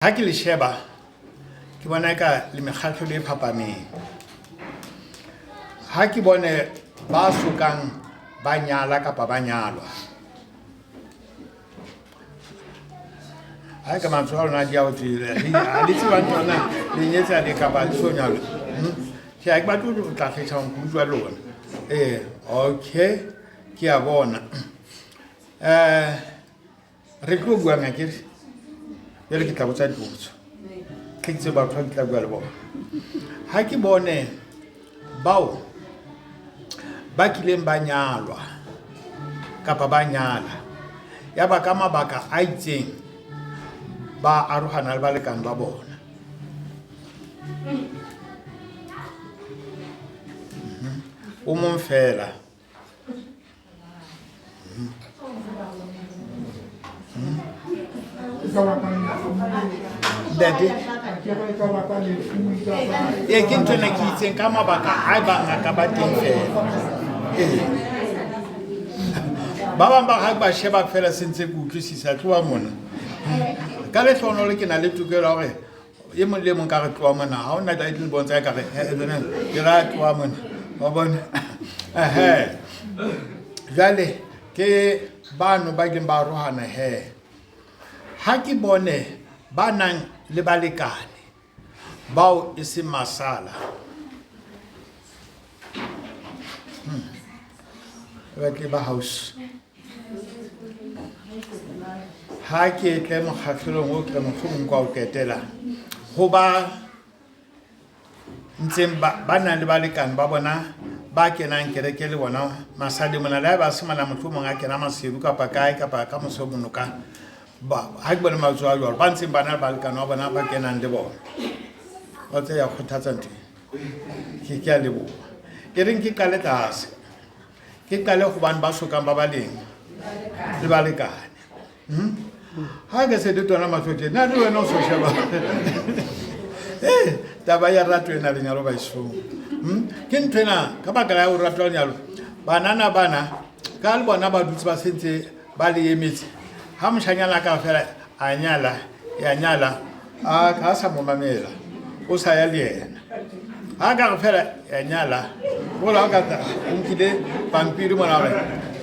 Ha ke le sheba ke bona eka le mekgahlelo e fapaneng. Ha ke bone ba sokang ba nyala kapa ba nyalwa. Ha ka mantswe a lona di a o tswile. Ha le tseba ntho na le nyetse le kapa le so nyalwe. Tjhe, ha ke batle ho tla kgetha ho utlwa lona. Eh, okay. Ke a bona. Re tlo buang akere jale ke tla botsa dipotso ke itse batho ba ke tla bua le bona ha ke bone bao ba kileng ba nyalwa kapa ba nyala ya ba ka mabaka a itseng ba arohana le balekane ba bona. O mong fela. Ntate ee ke ntho ena ke itseng ka mabaka a ba ngaka ba teng fela. Ee, ba bang ba ga ba sheba fela sentse ke utlwisisa. Tloa mona ka lehlohonolo, ke na le tokelo ya gore e mong le mong ka re tloa mona. Ha ona tla le bontsha ka re ke ra tloa mona wa bona. Ehe, jwale ke bano ba ileng ba arohana. He, ha ke bone ba nang le balekane bao e seng masala. Ba tle ba house ha ke tle mokgahlelong o ke mohlomong kwa o qetela ho ba ntseng ba nang le balekane ba bona ba kenang kereke le bona masadi mona, le ha ba se mana, mohlomong a kena Maseru kapa kae kapa ka mose monoka. Ha ke bone matsoho a jwalo. Ba ntseng ba na le balekane ba bona ba kenang le bona ba tse ya kgothatsa ntho e. Ke a leboha. E reng ke qale tlase, ke qale hobane ba sokang ba ba leng le balekane. Ha ke se le tona mahlo tje na le wena o so sheba. Eh, taba ya rato ena, lenyalo baesong. Ke ntho ena ka baka la ho rata lenyalo. Banana bana ka le bona ba dutse ba sentse ba le emetse. Ha moshanyana ka fela a nyala, ya nyala, a ka sa mo mamela, o sa ya le yena. Ha ka re fela ya nyala, mola o ka tla o nkile pampiri mona gore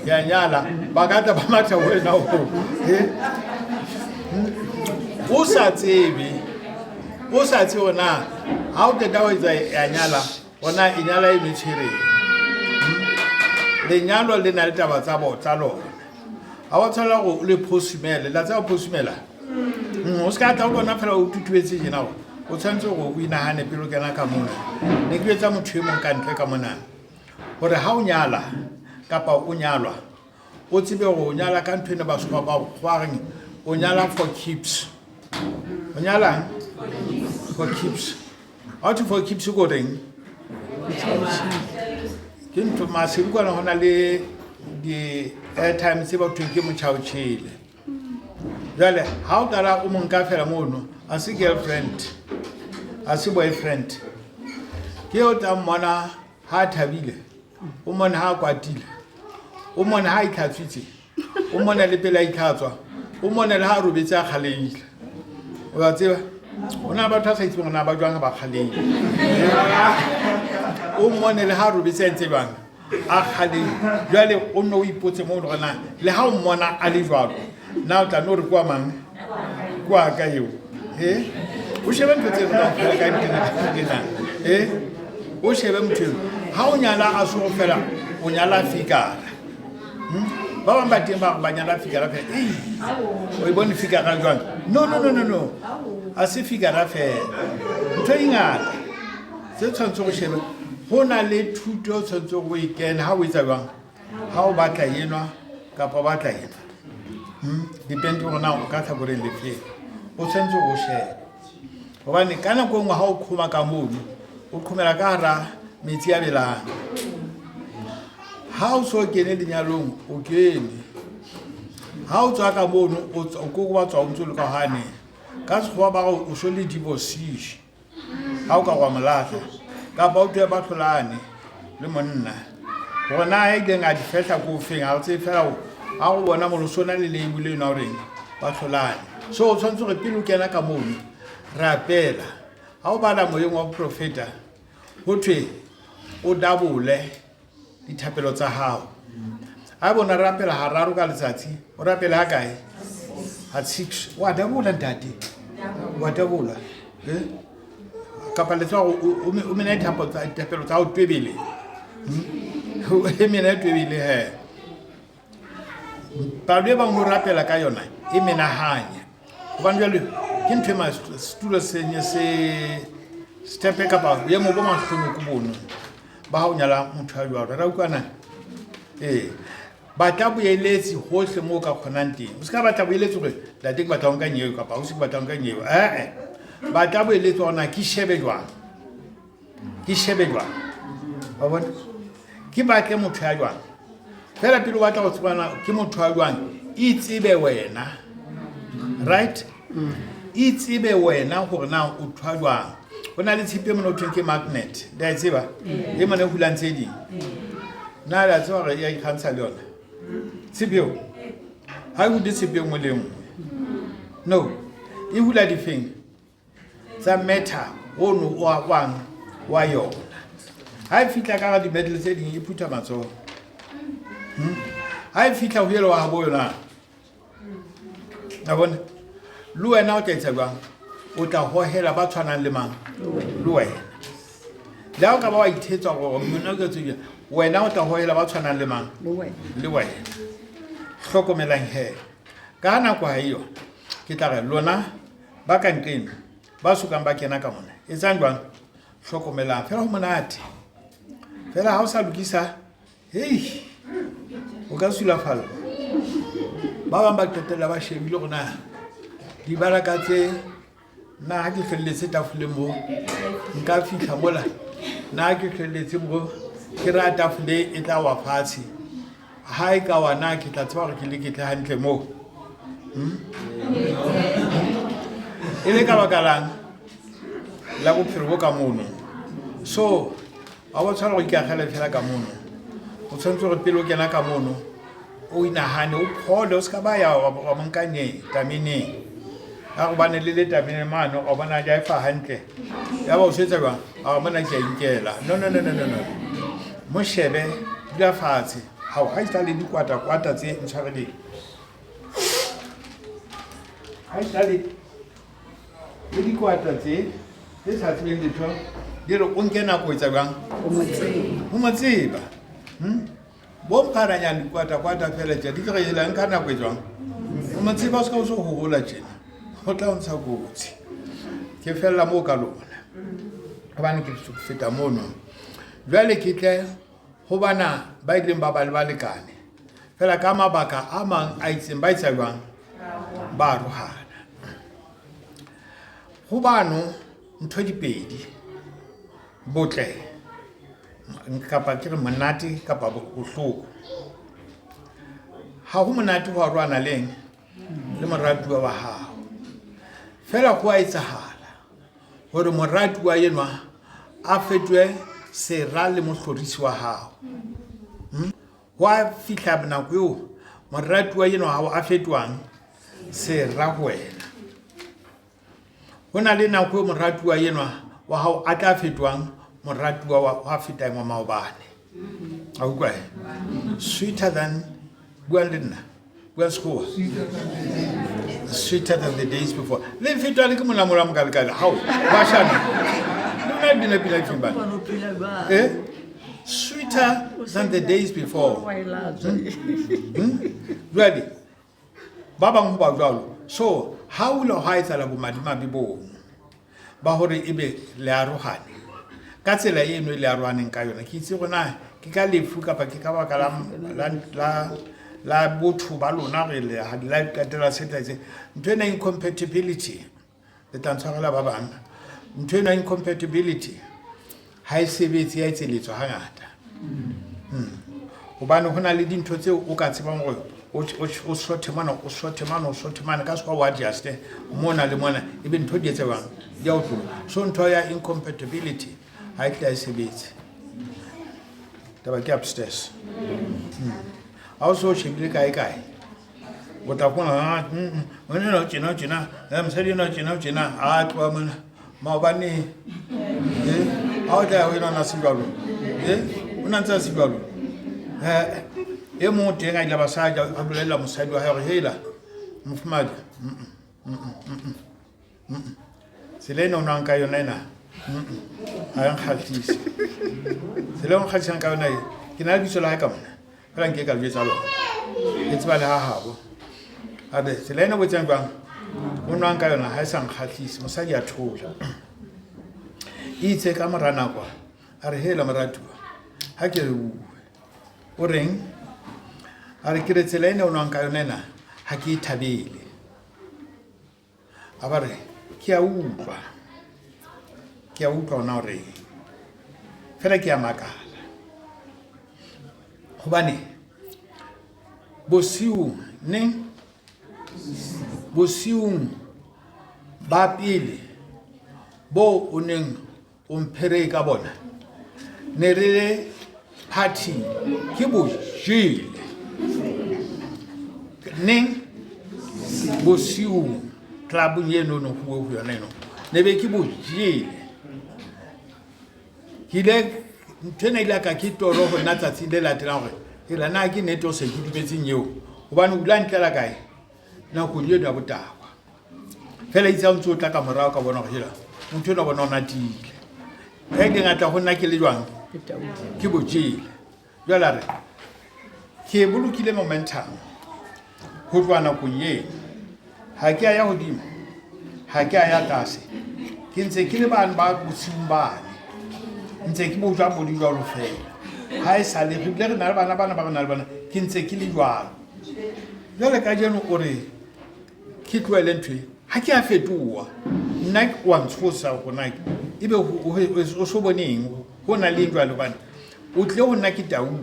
ya nyala, ba ka tla ba matha wena o o sa tsebe, o sa tsebe na ha o qeta ho etsa ya nyala ona e nyala e metshwereng. Lenyalo le na le taba tsa bo tsa lona. Ha wa tshwanela gore o le phosumele la tseba phosumela. O se ka tla o bona fela o tutubetse tjena gore o tshwanetse gore o inahane pele o kena ka mona. Ne ke etsa motho e mong ka ntle ka mona gore ha o nyala kapa o nyalwa, o tsebe gore o nyala ka ntho ene batho ba ba reng o nyala for keeps. O nyalang for keeps. Ha thwe for keeps ko reng? Ke ntho Maseru kwana ho na le di-airtime tse ba thweng ke motjhaotjhele. Jwale ha o qala o mo nka fela mono, a se girlfriend, a se boyfriend, ke o tla mmona ha a thabile, o mmone ha a kwatile, o mmone ha a itlhatswitse, o mmone le pele a itlhatswa, o mmone le ha a robetse a kgaleile. O a tseba o na batho a sa itseng na ba jwang ha ba kgaleile. O mmone le ha a robetse a ntse jwang a kgaleile. Jwale o nne o ipotse mo gore na le ha o mmona a le jwalo na o tla no re kwa mang kwa ka eo. E o shebe ntho tseno kaofela ka ntena. E o shebe motho eno ha o nyala a so fela o nyala fikara. Ba bang ba teng ba re ba nyala fikara fela. Ei, o e bone fikara jwang? No, no, no, no, no, a se fikara fela, ntho e ngata tse tshwanetse go shebe. Go na le thuto o tshwanetse go e kena ha o etsa jwang ha o batla enwa kapa o batla enwa. Depende gore na o ka tlhakoreng le feng. O tshwanetse go shebe gobane ka nako e nngwe ha o qhoma ka mono, o qhomela ka hara metsi a belang. Ha o so kene lenyalong, o kene ha o tswa ka mono, o ko wa tswa o ntse o le ka gane ka sekgowa ba gore o so le divorcee. Ha o ka wa molahla kapa o twe ba tlholane le monna gore na e ileng a di fehla ko feng, ga o tsebe fela. Ha go bona moloso o na le label eno ya goreng ba tlholane. So o tshwanetse gore pele o kena ka mono, rapela. Ha o bala moyeng wa boprofeta, ho thwe o dabole dithapelo tsa hao. Ha bona rapela hararo ka letsatsi, o rapela ha kae? Ha six. Wa dabola ntate. Wa dabola. Eh? Kapa le tswa o mena dithapelo tsa hao twebele. O mena twebele he. Palo e bang o rapela ka yona e menahanya. Hobane jwale ke ntho e setulo senye se stepe kapa boemo bo mahlonoko bono ba ha o nyala motho ya jwalo. Ra utlwana? Ee. Batla boeletsi hohle moo o ka kgonang teng. O se ka batla boeletsi hore ntate ke batla ho nka nyeo kapa ausi ke batla ho nka nyeo. Eh-eh. Batla boeletsi hore na ke shebe jwang. Ke shebe jwang. Wa bona? Ke batle motho ya jwang. Fela pele o batla ho tsebana ke motho ya jwang, itsebe wena. Right? Itsebe wena hore na o thwa jwang. Ho na le tshepe mona ho thweng ke magnet. Le a e tseba? E mona e hulang tse ding. Na le a tseba hore e a ikgantsha le yona? Tshepe eo? Ha e hule tshepe e nngwe le e nngwe. No. E hula difeng? Tsa matter ono wa wang wa yona. Ha e fihla ka hara di-metal tse ding e phutha matsoho. Ha e fihla ho ele wa habo yona. A bona? Le wena o tla etsa jwang? O tla hohela ba tshwanang le mang? Le wena. Le ha o ka ba wa ithetsa hore monna o ke tsebe, wena o tla hohela ba tshwanang le mang? Le wena. Hlokomelang he. Ka nako ha eyo, ke tla re lona ba ka nqeno ba sokang ba kena ka mona, etsang jwang? Hlokomelang. Fela ho monate. Fela ha o sa lokisa, hei, o ka sulafalla. Ba bang ba qetella ba shebile hore na dibaraka tse nna ha ke hlwelletse tafoleng mo nka fihla mola, nna ha ke hlwelletse mo ke raya tafole e tla wa fatshe. Ha e ka wa na ke tla tseba hore ke leketle hantle moo. E le ka baka lang la bophelo bo ka mono. So ha wa tshwanela go ikagela fela ka mono. O tshwanetse gore pele o kena ka mono o inahane, o phole, o se ka ba ya wa mo nka nye tameneng. Ka gobane le le tameneng mane o bona ja e fa hantle. Ya ba o swetsa jwang? A mona ke a inkela. No, no, no, no, no, no. Mo shebe, dula fatshe. Hao, ha e le dikwata-kwata tse ntshwareleng. Ha e le le dikwata tse tse sa tsebeng letho di re o nke nako etsa jwang? O mo tseba. Bo mpharanyang dikwata-kwata fela tje di tlo re ela nka nako e jwang? O mo tseba o se ka o se ho hola tjena. Ho tla o ntsha kotsi. Ke fella moo ka lona. Hobane ke feta mono. Jwale ke tle ho bana ba ileng ba ba le balekane. Fela ka mabaka a mang a itseng ba etsa jwang? Ba arohana. Ho bano ntho di pedi. Botle kapa ke re monate kapa bohloko. Ha ho monate ho arohana leng le moratuwa wa hao. Fela ho a etsahala hore moratuwa enwa a fetohe sera le mohlorisi wa hao. Ho a fihla nako eo moratuwa enwa wa hao a fetohang sera ho wena. Ho na le nako eo moratuwa enwa wa hao a tla fetohang moratuwa wa fetang wa maobane. A utlwa he? Sweeter than, buang le nna, buang Sekgowa. Sweeter than the days before. Le fetwa le ke monamolo a mokalekale. Hao, bashana. Le lona le bina pina efeng bana? Eh? Sweeter than the days before. Jwale, ba bang ho ba jwalo. So, ha o ile hwa etsahala bomadimabe bono ba hore ebe le arohane ka tsela eno e le arohaneng ka yona, ke itse hore na ke ka lefu kapa ke ka baka la botho ba lona re le ha la qetela se tla etseng. Ntho ena incompatibility le tla ntshwarela ba bang. Ntho ena incompatibility ha e sebetse ya etseletswa hangata. Hobane ho na le dintho tseo o ka tsebang hore o sothe mona, o sothe mane, o sothe mane, ka sekgwa o adjuste mona le mona, ebe ntho di etse jwang? Di a o tlola. So ntho ya incompatibility ha e tle ha e sebetse. Taba ke upstairs. Ha o so shebile kae kae. O tla fumana monna enwa o tjena o tjena, mosadi enwa o tjena o tjena, a tloha mona maobane. Ha o tla ya ho ena o na se jwalo. O na ntse a se jwalo. E mong o teng a ile ba sa a bolella mosadi wa hae hore hela mofumahadi, tsela ena o nwang ka yona ena, ha e nkgahlise. Tsela e o nkgahlisang ka yona e, ke na le bitso la hae ka mona, fela nke ka le jwetsa lona. Ke tseba le ha habo. Abe tsela ena o etsang jwang? O nwang ka yona ha e sa nkgahlise. Mosadi a thola. Itse ka mora nako a re hela moratuwa, ha ke re bue. O reng? A re ke re tsela ena o nwang ka yona ena ha ke e thabele. A ba re ke a utlwa, ke a utlwa ona o reng, fela ke a makala hobane bosiung neng bosiung ba pele bo o neng o mphere ka bona ne re le party ke bo jele neng bosiung clubong eno no ho ho yona eno ne be ke bo jele. Ke ile ntho ena ile ka ke toro ho nna tsatsing le latelang hore hela na ke nnete o se ke dumetseng eo, hobane o dula ntlela kae nakong eno ya botahwa. Fela itse ha o ntse o tla ka morao ka bona hore hela motho enwa bona o natile. E ke ngatla ho nna ke le jwang, ke bo jele. Jwale a re ke bolokile momentum ho tloha nakong eno, ha ke a ya hodimo, ha ke a ya tlase, ke ntse ke le bane ba bosiung bane, ntse ke bo jwa bo le jwalo fela. Ha e sale re bile re na le bana bana ba re na le bana, ke ntse ke le jwalo. Jwale kajeno o re ke tlohele ntho e, ha ke a fetoha nna, wa ntshosa hore na ebe o so bone eng ho na le eng jwale, hobane o tlile ho nna ke tauwe.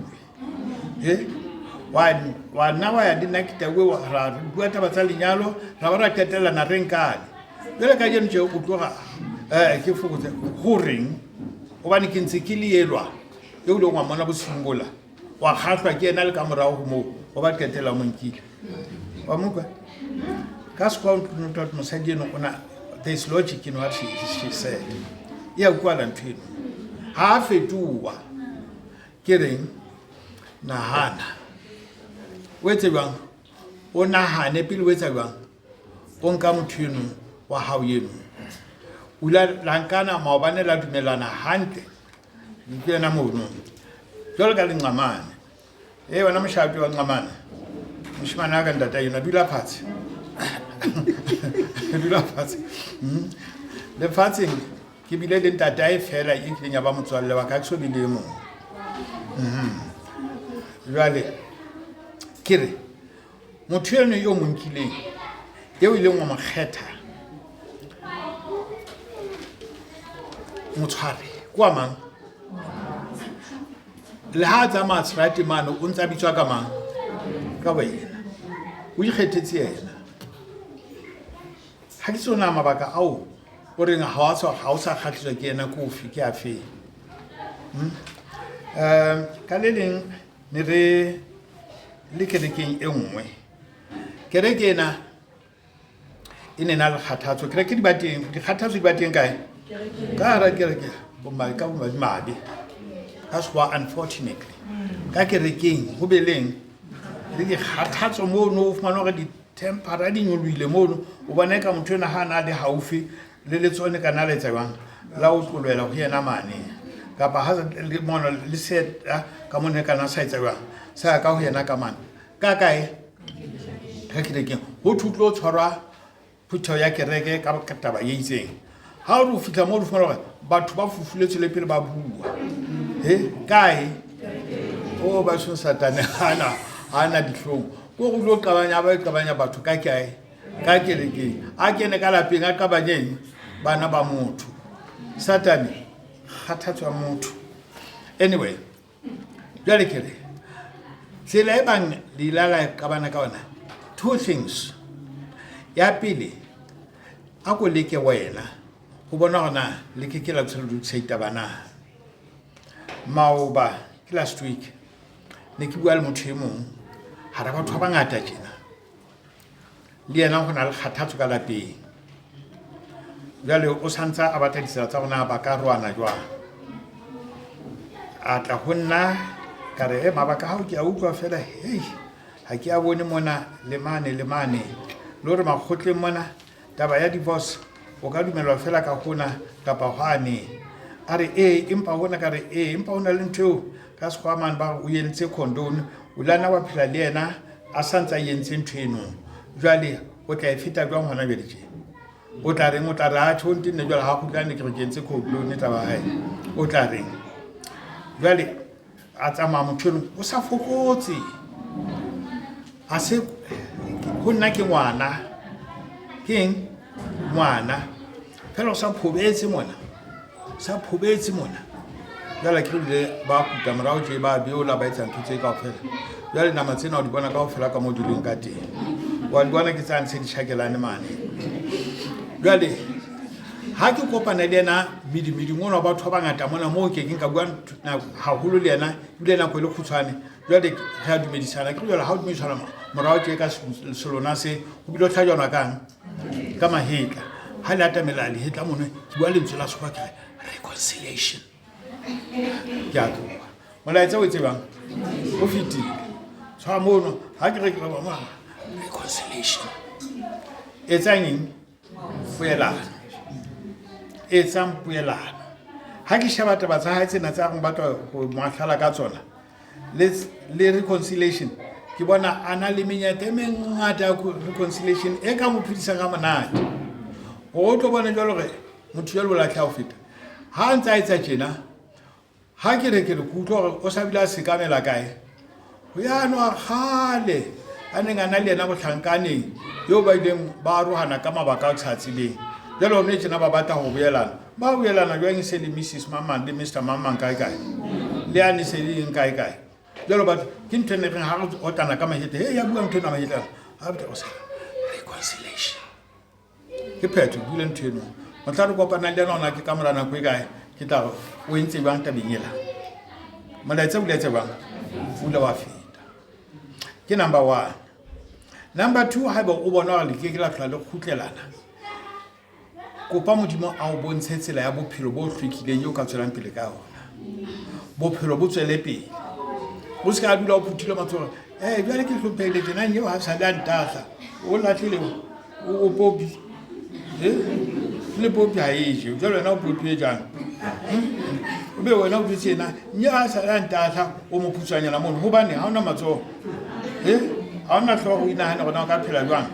He wa nna wa ya le nna ke tauwe, ra bua taba tsa lenyalo, ra ba ra qetellana re nkane. Jwale kajeno tje o tloga ke fokotse ho reng, hobane ke ntse ke le elwa eo ileng wa mona bosiung bola, wa kgahlwa ke yena le ka morao ho moo wa ba qetella mo nkile. Wa mo utlwa? Ka sekgowa o tlo mosadi eno o na, there is logic in what she said. E a utlwala ntho eno. Ha a fetoha ke reng, nahana o etse jwang, o nahane pele o etsa jwang, o nka motho eno wa hao eno. O ile la nkana maobane la dumellana hantle ke yena mono jwalo ka lenqamane. E wena moshapi wa nqamane, moshemane a ka ntata ena, dula fatshe, dula fatshe. Lefatsheng ke bile le ntatae fela e kileng ya ba motswalle wa ka, ke so be le e mong. Jwale ke re motho eno eo mo nkileng, eo ileng wa mo kgetha, motshware ke wa mang? Le ha a tsamaya seterateng mane o ntse a bitswa ka mang? Ka wena. O ikgethetse yena. Ha ke tsona mabaka ao o reng ha o sa kgahliswa ke yena ke ofe, ke afeng? Ka le leng ne re le kerekeng e nngwe. Kereke ena e ne na le kgathatso. Kereke di ba teng, dikgathatso di ba teng kae? Ka hara kereke, ka bomadimabe. Ka sekgowa unfortunately. Ka kerekeng ho be leng le dikgathatso mono, o fumane hore di-tempera di nyolohile mono, o bona eka motho ena ha a na le haufi le letsoho ka na le etsa jwang la o tlolela ho yena mane, kapa ha le mono le seta ka mona kana sa etsa jwang sa ya ka ho yena ka mane ka kae ka kerekeng. Ho thwe o tlo tshwarwa phutheho ya kereke ka taba e itseng. Ha o re o fihla moo o fumana hore batho ba fufuletswe le pele ba bua. He kae? O ba tshong Satane hana dihlong. Ko go tlo qabanya ba qabanya batho ka kae? Ka kerekeng. A kene ka lapeng a qabanyeng bana ba motho. Satane kgathatso ya motho. Anyway, jwale ke re tsela e bang le ile la qabana ka ona, two things. Ya pele, a ko leke wena ho bona hore na le ke ke la tshwela lokisa ditaba na. Maoba ke last week ne ke bua le motho e mong hara batho ba bangata tjena. Le yena ho na le kgathatso ka lapeng. Jwale o santsa a batla ditsela tsa rona ba ka roana jwang. A tla ho nna ka re, mabaka a hao ke a utlwa fela, hei, ha ke a bone mona le mane le mane. Le hore makgotleng mona taba ya divorce o ka dumelwa fela ka hona kapa hwane. A re ee, empa hona ka re ee, empa hona le ntho eo ka sekgowa mane ba re o entse condone, o la nna wa phela le yena a sa ntse a entse ntho eno. Jwale o tla e feta jwang hona jwale tje? O tla reng? O tla re atjhe o ntenne jwale ha kgutla ne ke re ke entse condone taba ya hae. O tla reng? Jwale a tsamaya motho eno o sa fokotse. A se ho nna ke ngwana. Ke eng? Ngwana. Fela o sa phobetse mona. Sa phobetse mona. Jwale ke rile ba kuta morao tje ba beola ba etsa ntho tse kaofela. Jwale nama tsena o di bona kaofela ka mo di leng ka teng. Wa di bona ke tsa ntshe di tjhakelane mane. Jwale ha ke kopana le yena medimeding ona wa batho ba bangata mona moo ke keng ka bua haholo le yena ebile nako e le kgutshwane. Jwale re a dumedisana. Ke jwale ha o dumedisana morao tje ka selona se ho bile ho hlajwana kang ka mahetla. Ha le atamela lehetla mono ke bua lentswe la sekgowa ke re reconciliation. Ke a tloha. Molaetsa o tsebang o fetile. Tshwa mono ha ke re ke re bona reconciliation. Etsang eng? Poelano. Etsang poelano. Ha ke sheba taba tsa hae tsena tsa reng batla ho moahlala ka tsona le reconciliation, ke bona a na le menyetla e mengata ya reconciliation e ka mo phedisang ha monate. Hore o tlo bona jwalo hore motho jwale o lahleha ho feta. Ha a ntse a etsa tjena, ha ke re ke re ke utlwa hore o sa bile a sekamela kae. Ho yane wa kgale a neng a na le yena bohlankaneng eo ba ileng ba arohana ka mabaka a sa tsebeng. Jwale hone tjena ba batla ho boelana. Ba boelana jwang e se le Mrs Mamang le Mr Mamang kae kae. Le yane se le eng kae kae. Jwale batho ke ntho e ne reng ha re otlana ka mahetla, hey ya bua ntho ena mahetla. Ha re o sa reconciliation. Ke phetho bule ntho eno. Mohla re kopanang le yena ona ke ka mora nako e kae ke tla re o entse jwang tabeng ela. Molaetsa o ile etsa jwang? O ile wa feta. Ke number 1. Number 2, haeba o bona hore le ke ke la hlola le kgutlelana, kopa Modimo a o bontshe tsela ya bophelo bo hlwekileng eo ka tswelang pele ka yona. Bophelo bo tswele pele. O se ka dula o phuthile matsoho, jwale ke hlomphehile tjena eo ha sale a ntahla. O lahlile o popi. Le popi ha e je. Jwale wena o popi e jang? O be wena o dutse ena, mme ha sale a ntahla o mo phutswanyana mono hobane ha ona matsoho. Ha ona hlooho o inahane hore na o ka phela jwang.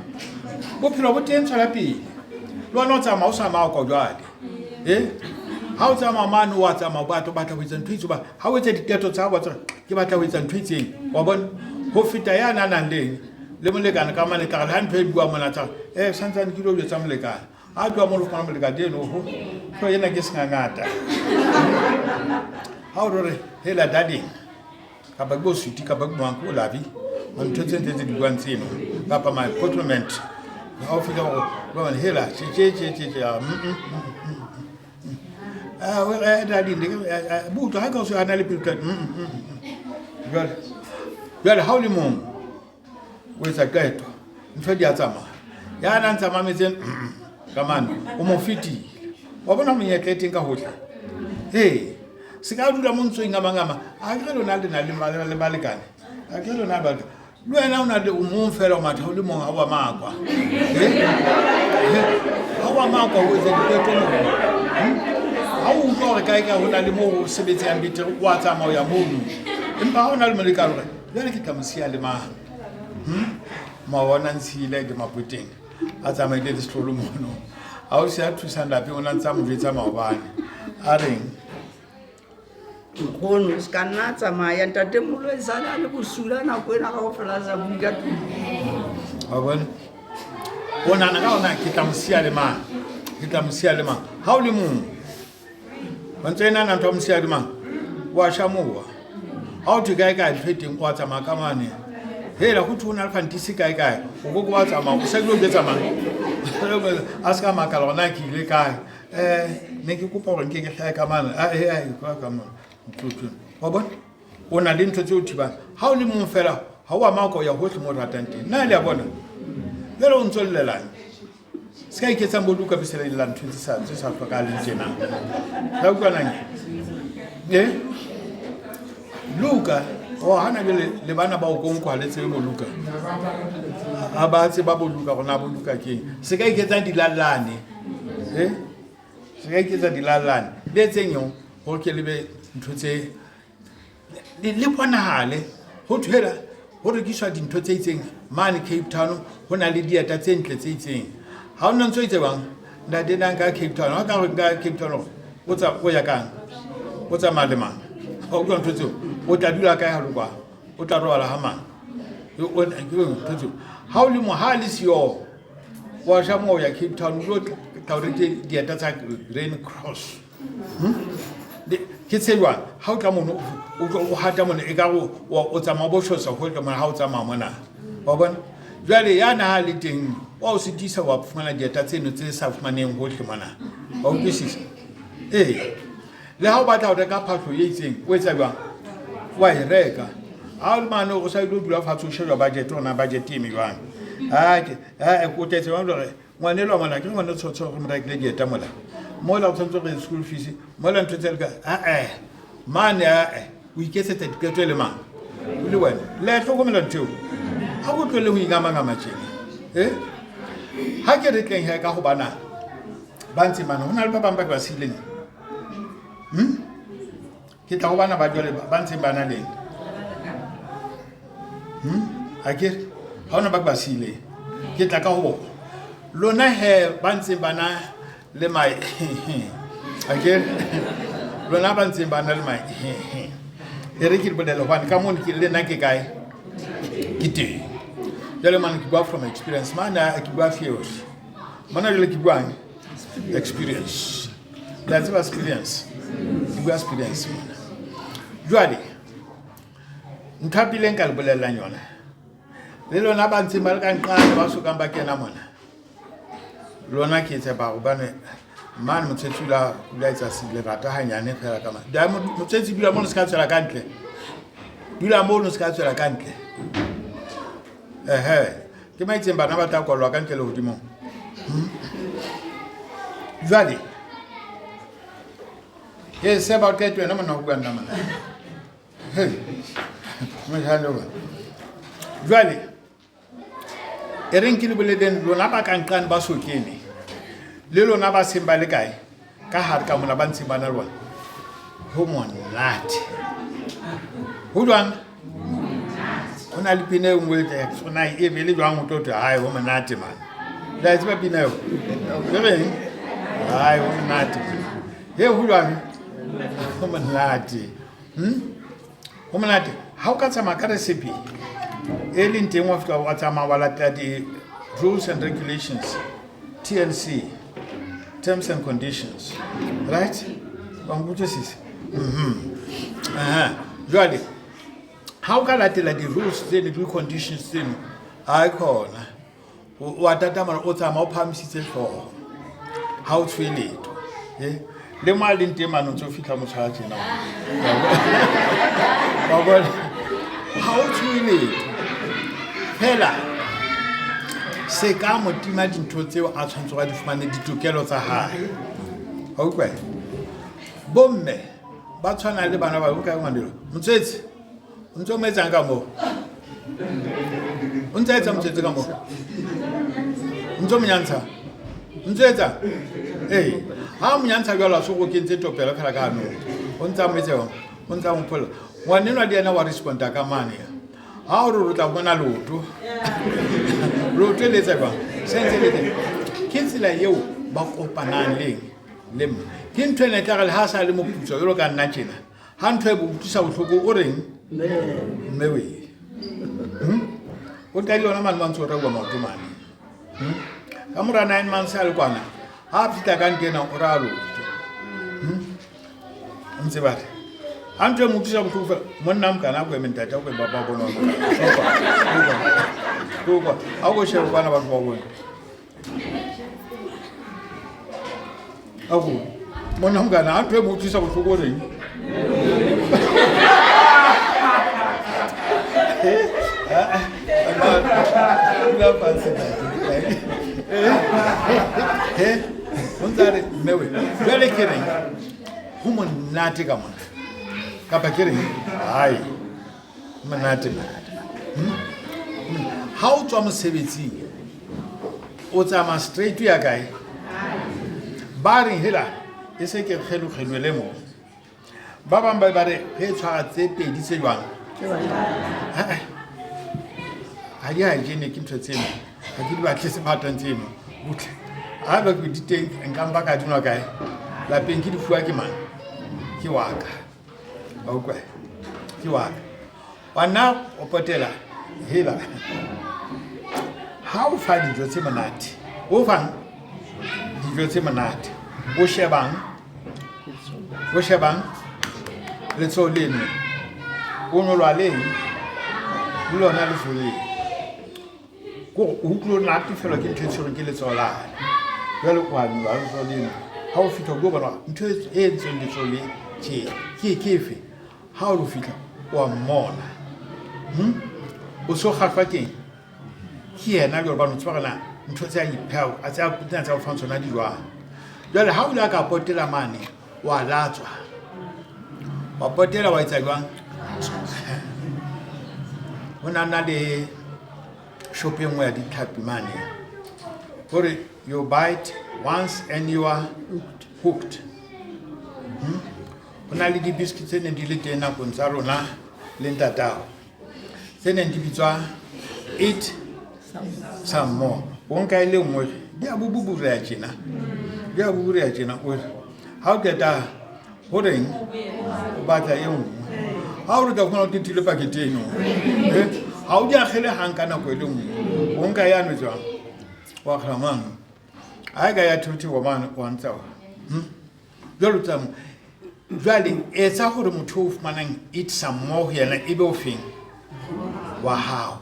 Bophelo bo teng tswela pele. Le wena o tsamaya o sa maokwa jwale. Ha o tsamaya mane o a tsamaya o batla ho etsa ntho e itseng. Ha o etsa diqeto tsa hao wa tseba ke batla ho etsa ntho e itseng. Wa bona? Ho feta ya na nang le eng le molekane ka mane tla re ha ntho e bua mona tla re santsane ke lo jwetsa molekane. Ha tloha mono o fumana molekane eno ho hlooho ena ke sengangata. Ha o re hela darling kapa ke bo sweetie kapa ke bo o labi ntho tse ntse tse di buang tseno kapa my compliment. Ha o fihla hore ba hela tje tje tje tje tje darling butlwa ha ka o se ana le pelo jwale jwale ha o le mong o etsa qeto ntho di a tsamaya. Ya na ntsa mametseng ka mane o mo fetile. Wa bona monyetla e teng ka hohle. Ee, se ka dula mo ntsweng ngama-ngama. A ke re lona le na le balekane. A ke re lona balekane. Le wena o na le o mong fela o matha o le mong ha wa makwa. Ha wa makwa o etsa diqeto moo. Ha o utlwa hore kae kae ho na le moo ho sebetsehang betere o a tsamaya o ya mono. Empa ha o na le molekane hore jwale ke tla mo siya le mang. Maobane a ntshile ke mapoteng a tsamaile le setlolo mono. Ha o se a thusang lapeng o na ntse a mo jwetsa maobane. A reng? Nkgono o se ka nna a tsamaya ntatemoholo e sale a le bosula nako ena kaofela a sa bue ka tlung. Wa bona? O nahana ka hore ke tla mo siya le mang? Ke tla mo siya le mang? Ha o le mong, wa ntse e nahana ntho ya mo siya le mang? Wa shamowa. Ha o thwe kae kae ntho e teng o a tsamaya ka mane. Hela ho thwe o na le fantisi kae kae. O ko wa tsamaya o sa ile o jwetsa mang? A se ka makala hore na ke ile kae. Ne ke kopa hore nke ke hlahe ka mane. A ka mane. Wa bona? O na le ntho tse o thibang. Ha o le mong fela, ha o ama ka o ya hohle mo o ratang teng. Na le a bona? Jwale o ntso llelang? Se ka iketsang bo Luka be se le lla ntho tse sa hlokahaleng tjena. La utlwanang? E Luka o hana jwale le bana ba o konko ha le tsebe bo Luka. Ha ba tseba bo Luka rona bo Luka keng. Se ka iketsang dilallane. E? Se ka iketsa dilallane. Le etseng eo hore ke le be ntho tse le bonahale ho thwela ho rekiswa dintho tse itseng mane Cape Town, ho na le dieta tse ntle tse itseng. Ha o na ntso itse bang ntate na nka Cape Town, ha ka re nka Cape Town o tsa o ya kang, o tsamaya le mang? Ha o utlwa ntho tseo, o tla dula kae ha lokwa, o tla robala ha mang? Ntho tseo ha o le mo ha le siyo wa sha mo ya Cape Town o tla o reke dieta tsa Rain Cross. Ke tse jwang? Ha o tla mono o hata mono e ka o tsamaya bo shosa ho tla mona ha o tsamaya mona. Wa bona? Jwale ya na ha le teng wa o sitisa wa fumana dieta tseno tse sa fumaneng hohle mona. Wa utlwisisa? Ee. Le ha o batla ho reka phahlo e itseng, o etsa jwang? Wa e reka. Ha o le mane o sa ilo dula fatshe o sheba budget ona budget e eme jwang. Ha ke o tla etsa jwang hore ngwanelwa mona ke ngwana tshotshwa re mo rekile dieta mola mola o tshwanetse gore school fees mola ntho tse le ka ae mane ae o iketsetsa diqeto e le mang o le wena le a tlhokomela ntho eo ga go tlwele go ingamangama tjena e ha ke re tleng he ka go bana ba ntse mane go na le ba bangwe ba ke ba siileng. Ke tla go bana ba jwale ba ntseng ba na leng a ke ga ona ba ke ba siileng, ke tla ka go bona lona he ba ntseng ba na le mae a ke lona ba ntseng ba na le mae e re ke le bolele gobane ka mono ke le nna ke kae ke teng jale mane ke bua from experience mane ke bua theory mona jale ke buang experience le a tseba experience ke bua experience mona jwale ntho ya pele nka le bolellang yona le lona ba ntseng ba le ka nqane ba sokang ba kena mona lona ke tshepa gobane mane motshwetsi o ile a etsa lerata hanyane fela ka mane motshwetsi dula mono se ka tswela ka ntle dula mono se ka tswela ka ntle ehe ke maitseng bana ba tla kwallwa ka ntle le hodimong. Jwale he se ba qete wena monna ho bua nna mona jwale e reng ke le boleleng lona ba ka nqane ba so kene le lona ba seng ba le kae ka hare ka mona ba ntseng ba na le bona ho monate ho jwang ho na le pina e nngwe na e be le jwang o tlo thwe hae ho monate man le a tseba pina eo ke reng hae ho monate he ho jwang ho monate. Ho monate ha o ka tsamaya ka recipe e leng teng wa fihla wa tsamaya wa latela di-rules and regulations TNC terms and conditions right wa nkutlwisisa. Jwale ha o ka latela di-rules tseno di-conditions tseno ha khona wa tatamana o tsamaya o phahamisitse hlooho ha o tshwe letho le mo a leng teng mane o ntse o fitlha motshwara tjena wa bona ha o tshohe letho fela se ka mo tima dintho tseo a tshwanetse go a di fumane ditokelo tsa hae wa utlwa bomme ba tshwana le bana ba o kae ngwanelo motswetsi o ntse o mo etsang ka moo o ntse a etsa motswetsi ka moo o ntse o monyantsha o ntse etsa ee ha o monyantsha jalo a se go kentse topelo fela ka anong o ntse a mo etse o ntse a mo pholla ngwanenwa le ena wa responda ka mane ha o re o tla bona leoto leoto le etsa jwang se ntse le teng ke tsela eo ba kopanang leng le mma ke ntho ena e tla re le ha sa le moputswa jalo ka nna tjena ha ntho e bo utlwisa bohloko o reng mme wee o tla le yona mane ba ntse o reuwa maoto mane. Ka mora 9 months a le kwana ha a fihla ka ntena o raya leoto. Ntse ba re ha ntho e mo utlwisa bohloko fela monna mokana a ko eme ntate a ko ba ba bona kwa a ko shebe bana batho ba bone a ko monna mokana ha ntho e mo utlwisa bohloko o reng dula fatshe ntate. He o ntse a re mme we jwale ke reng ho monate ka mona kapa ke reng hai monate ha o tswa mosebetsing o tsamaya straight ya kae ba reng hela e se ke kgelokgelwele moo ba bang ba ba re re tshwara tse pedi tse jwang ha di hygiene ke ntho tseno ga ke di batle sephatang tseno butle ga ba ke di teng nka mpa ka dinwa kae lapeng ke di fuwa ke mang ke waka wa utlwa ke waka wa nna o potela hela ha o fa dijo tse monate o fang dijo tse monate o shebang o shebang letsoho leno o nolwa leng le lona letsoho leno kore o utlwe o natefelwa ke ntho e tshwerweng ke letsoho lane jwale o a nolwa letsoho leno ha o fitlha o tlo bona ntho e entsweng letsoho le tje ke ke efe ha o lo fitlha o a mmona o so kgahlwa keng ke yena jalo bano tseba na ntho tse a ipheo a tse a tsena tsa o fang tsona di jwang jwale ha o ile a ka potela mane wa latswa wa potela wa etsa jwang ho na na le shop e nngwe ya ditlhapi mane gore you bite once and you are hooked. Ho na le di-biscuit tse neng di le teng nakong tsa rona le ntatao tse neng di bitswa eat some more o nka e le nngwe di a bububureya tjena di a bubureya tjena o re ha o qeta ho reng o batla e nngwe ha o re tla fumana o qetile pakete eno ha o di akgele hang ka nako e le nngwe o nka yane jwang wa akgela mane ha e ka ya thothiwa mane wa ntsa jwalo tsa jwale etsa gore motho o fumanang eat some more ho yena e be o feng wa hao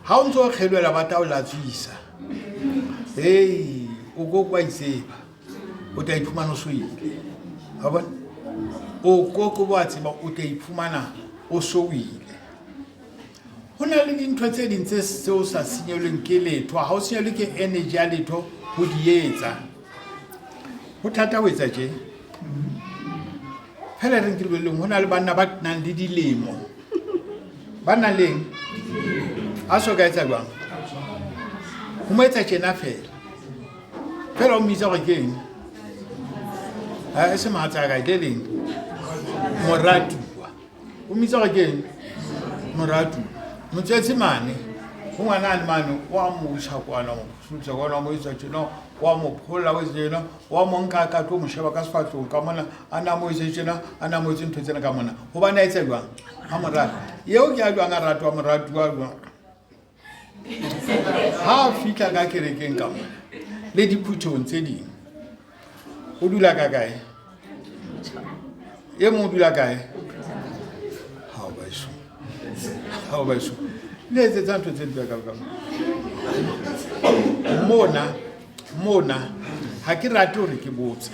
ha o ntse o kgelwela ba tla o latswisa ei o ko kwa itseba o tla iphumana o so ile wa bona o koko bo a tseba o tla iphumana o so ile ho na le dintho tse ding tse seo sa senyelweng ke letho ha o senyelwe ke energy ya letho ho di etsa ho thata ho etsa tje fela re nkile leng ho na le banna ba nang le dilemo ba nang leng a so ka etsa jwang ho mo etsa tjena fela fela o mmitsa gore ke eng e se mohatsa kae le leng moratuwa o mmitsa gore ke eng moratuwa motswetse mane ho ngwana a le mane wa mo isa kwana mo phusutsa kwana wa mo etsa tjena wa mo pholla o etsa tjena wa mo nka ka tlo mo sheba ka sefahlehong ka mona a na mo etse tjena a na mo etse ntho tsena ka mona hobane a etsa jwang ha mo rata eo ke a jwang a ratwa moratuwa jwang ha a fitlha ka kerekeng ka mona le diphuthehong tse ding o dula ka kae e mong o dula kae hao baeso hao baeso le etsetsa ntho tse mpe ka ka mona mona ha ke rate hore ke botse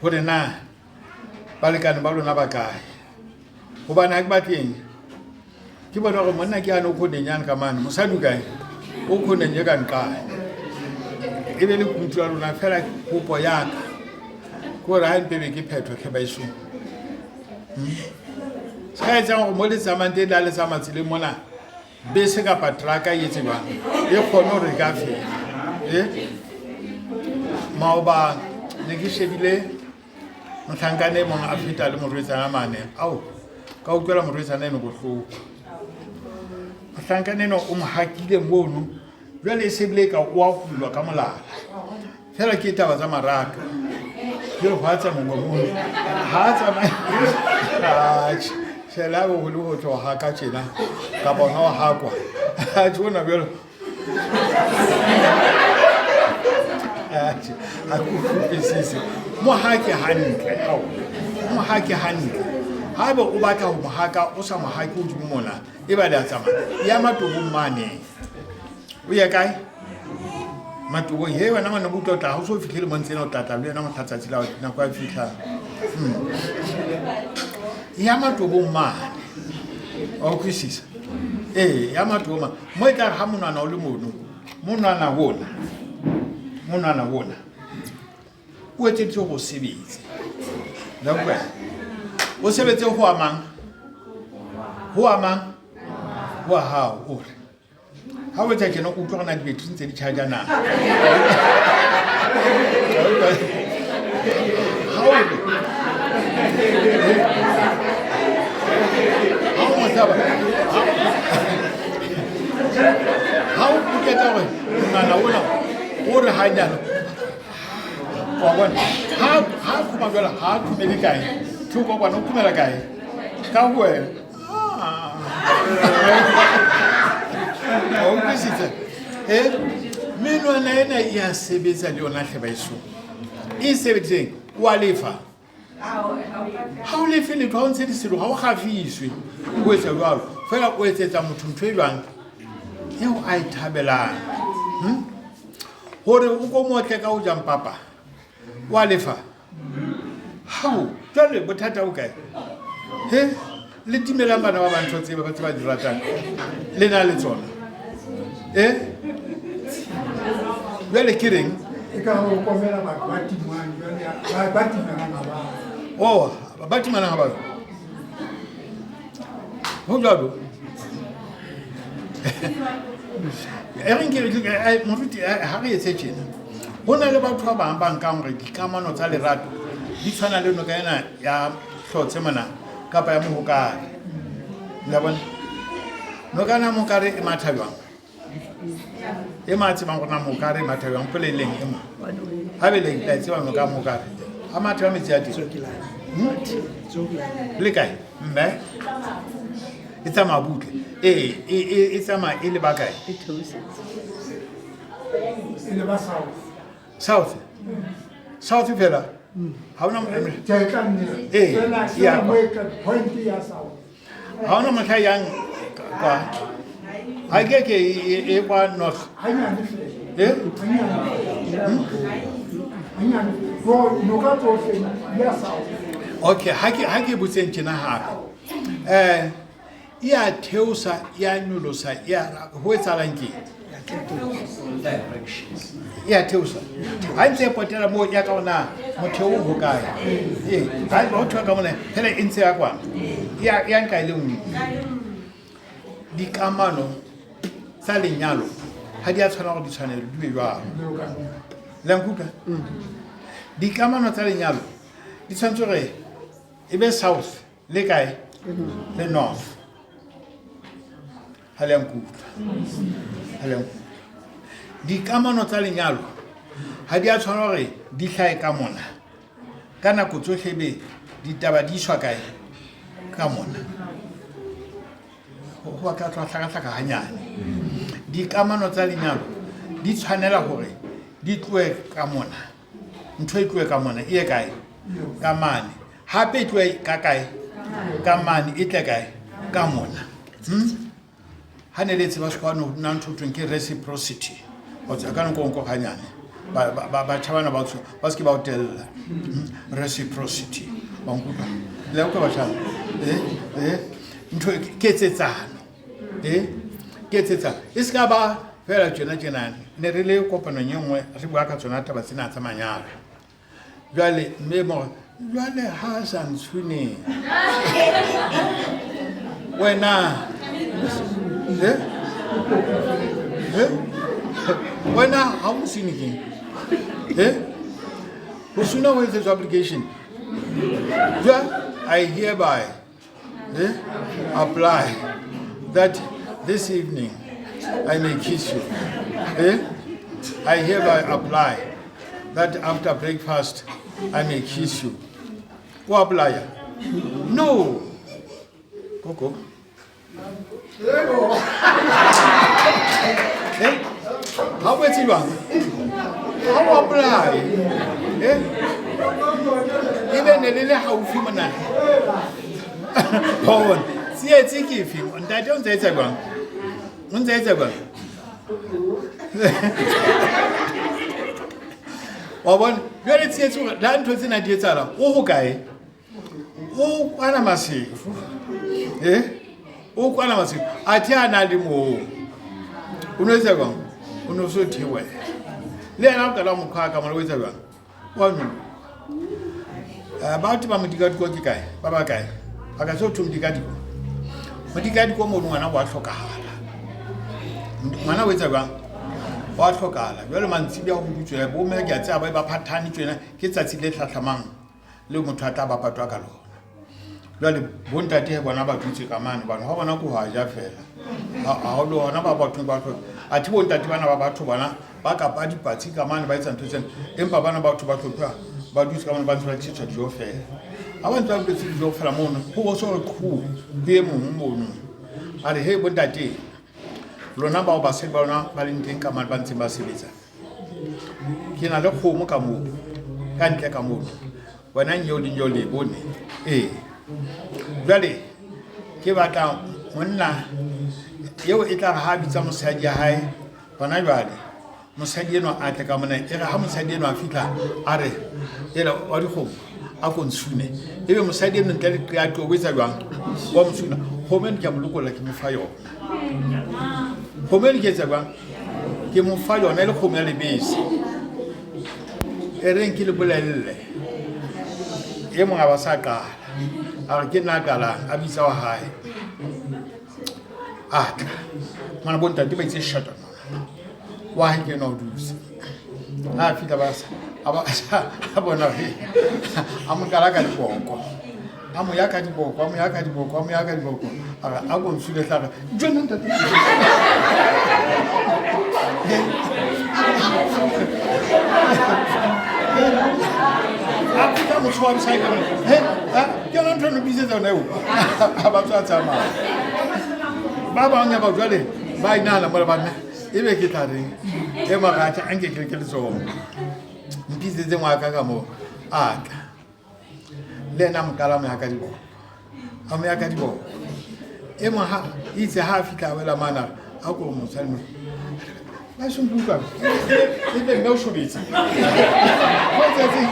hore na balekane ba lona ba kae hobane ha ke batleng ke bona gore monna ke ane o kgoneng yane ka mane mosadi o kae o kgoneng e ka nqae e be le kutu ya lona fela kopo yaka ke gore ga mpe be ke phetho tlhe baesong se ka etsang gore mo le tsamayng teng le a le tsamaya tseleng mona bese kapa traka e etse jwang e kgone gore e ka feta e maoba ne ke shebile motlhankane e mongwe a feta le morwetsana mane ao ka utlwela morwetsana eno bohloko motlhankane eno o mo hakile mono jwale e sebile ka o a hulwa ka molala fela ke taba tsa marato ke go a tsamaya mono ha a tsamaye atjhe fela bo go le go tlo haka tjena kapa ona o hakwa atjhe ona bjalo atjhe ha ke utlwisise mo hake hantle ao mo hake hantle haebe o batla ho mo haka o sa mo hake hodimo mona e ba le a tsamaya ya matobong mane o ye kae matobong he wena ngwana bo utlwa tla ga o so fitlhele mo ntsena o tlatla le wena motlhatsatsi la nako ya fitlhang ya matobong mane wa utlwisisa ee ya matobong mane mo e tla re ga monwana o le mono. Monwana ona, monwana ona o etseditswe hore o sebetse. La utlwa? O sebetse ho a mang? Ho a mang? Ho a hao o re. Ha o etsa tjena o utlwa hore na dibetri ntse di charge na. Ha o re ha o mohlaba ha o qeta hore monwana ona o re hanyane wa bona ha ha khuma jwale ha khumele kae thoko kwana o khumela kae ka ho wena o utlwisitse e menwana ena e a sebetsa le yona tlhe baeso e sebeditseng wa lefa ha o lefe letho ha o ntshe diselo ga o gafiswe o etsa jalo fela o etsetsa motho ntho e jwang eo a e thabelang. Gore o ko motle ka o jang papa wa lefa hao jwale bothata o kae he le timelang bana ba bantho tse ba tse ba di ratang le na le tsona e jwale ke reng e ka go komela batho ba timang jwale ba timelang ga ba oh ba timanang ga ba ho jwalo e reng ke moruti ha re etse tjena ho na le batho ba bang ba nkang hore dikamano tsa lerato di tshwana le noka ena ya hlotse mona kapa ya mohokare la bona noka ena ya mohokare e matha jwang e ma tsebang gore na mohokare e matha jwang poleleng e mo ga beleng la e tseba noka ya mohokare a matha wa metsi a teng le kae mme e tsamaya butle ee e tsamaya e leba kae E theosetse. E leba south. South, south fela ha ona Tjhe, e tla nne. Ee, Fela- ya fela kwa. mo e ka- point ya south. Ha ona mohla yang kwa ha ke ke e kwa north. Hanyane fela. E Hanyane. Hanyane. Bo noka tsohle di ya south. Okay, ha ke botseng tjena hape e ya theosa ya nyolosa ya ho etsahalang ke e ya theosa ha ntse e potela moo ya ka ona motheo o hokae ee ha o thoa ka mona fela e ntse ya kwana ya ya nka e le nngwe dikamano tsa lenyalo ha di a tshwana gore di tshwanele di be jwalo la nkutlwa dikamano tsa lenyalo di tshwanetse gore e be south le kae le north ha le nkutlwa ha le nkutlwa dikamano tsa lenyalo ha di a tshwana gore di hlae ka mona ka nako tsohle be ditaba di iswa kae ka mona ho ba ka tla hlakahlaka hanyane dikamano tsa lenyalo di tshwanela hore di tlohe ka mona ntho e tlohe ka mona e ye kae ka mane hape e tlohe ka kae ka mane e tle kae ka mona. Ha ne le tseba sekgowa no na ntho thweng ke reciprocity o tsa ka nko nko hanyane batjha bana ba ba se ke ba o tella. Reciprocity wa nkutlwa le utlwa batjha ntho ketsetsano ketsetsano e se ka ba fela tjena tjena ne re le kopanong e nngwe re bua ka tsona taba tsena tsa manyalo jwale mme mo jwale ha sa ntshune wena wena ha o nsune keng ho suna ho etsetswa application jwa I hereby apply that this evening I may kiss you. I hereby apply that after breakfast I may kiss you. O apply? No. Koko. Ha o etse jwang? Ha o apply. Ebe ne le le haufi mona. Bona. Tsietsi ke efe? Ntate o ntse etsa jwang? O ntse etsa jwang? Wa bona? Jwale tsietsi hore la ntho tsena di etsahala, o hokae? O kwana Maseru. O kwana Maseru. Athe a na le moo. O no etsa jwang? O ne o so theohela. Le yena o qala ho mo qhwaya ka mona, o etsa jwang? Wa nyoloha. Batho ba modikadiko ke kae? Ba ba kae? Ba ka se ho thwe modikadiko. Modikadiko mono ngwana wa hlokahala. Ngwana o etsa jwang? Wa hlokahala. Jwale mantsibuya ho dutswe bo mme ke a tseba ba ba phathane tjena ke tsatsi le hlahlamang leo motho a tla ba patwa ka lona. Jwale bontate bona ba dutse ka mane hobane hwa bona ke ho a ja fela. Ha ho le hona ba bathong ba hloka. Athe bontate bana ba batho bona ba kapa dipatsi ka mane ba etsa ntho tsena, empa bana batho ba hlopha ba dutse ka mane ba ntse ba tjhetjha dijo fela. Ha ba ntse ba dutse dijo fela mono, ho bo so re qhu ho e mong mono. A re, "Hey bontate, lona bao basadi ba lona ba leng teng ka mane ba ntseng ba sebetsa. Ke na le kgomo ka moo, ka ntle ka mono. Wena nyeo le nyeo le e bone. Ee. Jwale ke batla monna eo e tla re ha a bitsa mosadi ya hae hona jwale mosadi enwa a tle ka mona e re ha mosadi enwa a fihla a re ela wa dikgomo a ko ntshune ebe mosadi eno ntle le qeaqeo o etsa jwang wa mosuna kgomo eno ke a mo lokolla ke mo fa yona kgomo eno ke etsa jwang ke mo fa yona e le kgomo ya lebese e reng ke le bolelle e mong a ba sa qala a re ke nna a qalang a bitsa wa hae a tla ngwana bontate ba itse shata wa hae ke ena o dutse ha a fitlha ba sa a bona a mo qala ka diboko a mo ya ka diboko a mo ya ka diboko a mo ya ka diboko a re a ko ntshule tla re jone ntate a fitlha motho wa mosadi ka he ke yona ntho e no bitsetsa yona eo a ba tswa tsamaya ba bang ya ba jwale ba inahana mola banna ebe ke tla reng e maratha a nke ke ke letsogo mpitsetse ngwaka ka moo a tla le ena a mo qala mo ya ka diboko a mo ya ka diboko e mong ha itse ha a fitlha a wela mana a ko mosadi mo ba se nkutlwa e be mme o shobetse go tsetse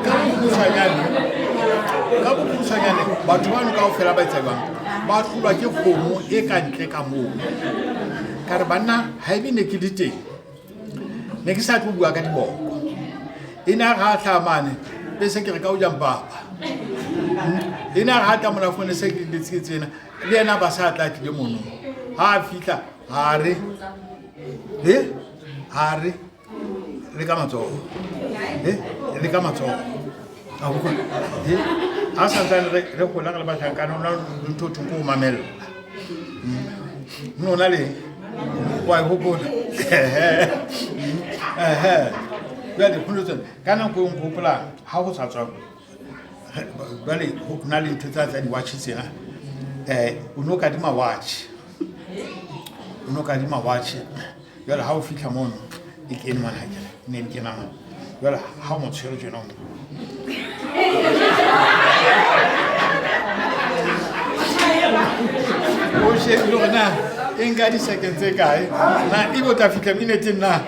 ka bokgutshwanyane ka bokgutshwanyane batho bano kaofela ba etsa jwang ba hlolwa ke kgomo e ka ntle ka moo ka re banna ha ebe ne ke le teng ne ke sa tlo bua ka diboko e ne a re ha hlaha mane be se ke re ka o jang papa e ne a re ha tla mona fone se ke letse tsena le yena ba sa tla tlile mono ha a fitlha ha re he ha re le ka matsogo he le ka matsogo a utlwa he a santsane re gola re le batlhankana o na ntho thong ko o mamella no na le wa e hopola jale go lo tsone ka nako e nko hopola ha go sa tswa jale go na le ntho tsa tsa di-watch tsena um o ne o kadima watch o ne o kadima watch jale ha o fitlha mono e kene mona kere ne e kena mona jale ha o mo tshwere tjena o o shebile gore na e nka di-second tse kae na ebe o tla fitlha minuteng na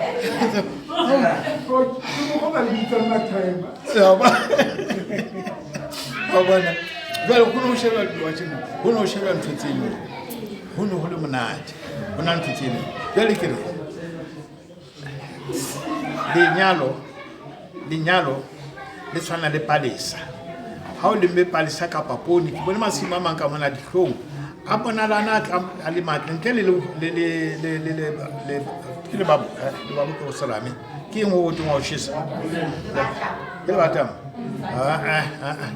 bona jale go ne go sheba diwatšheng go ne go sheba ntho tseno go ne go le monate go na ntho tseno jale ke re lenyalo lenyalo le tshwana le palesa ha o lemme palesa kapa poone ke bone masimo a mang ka mona dihlong a bonalana a tla a le matle ntle le ke lebabo lebabo ke go serame ke eng o teng wa o chesa ke lebatama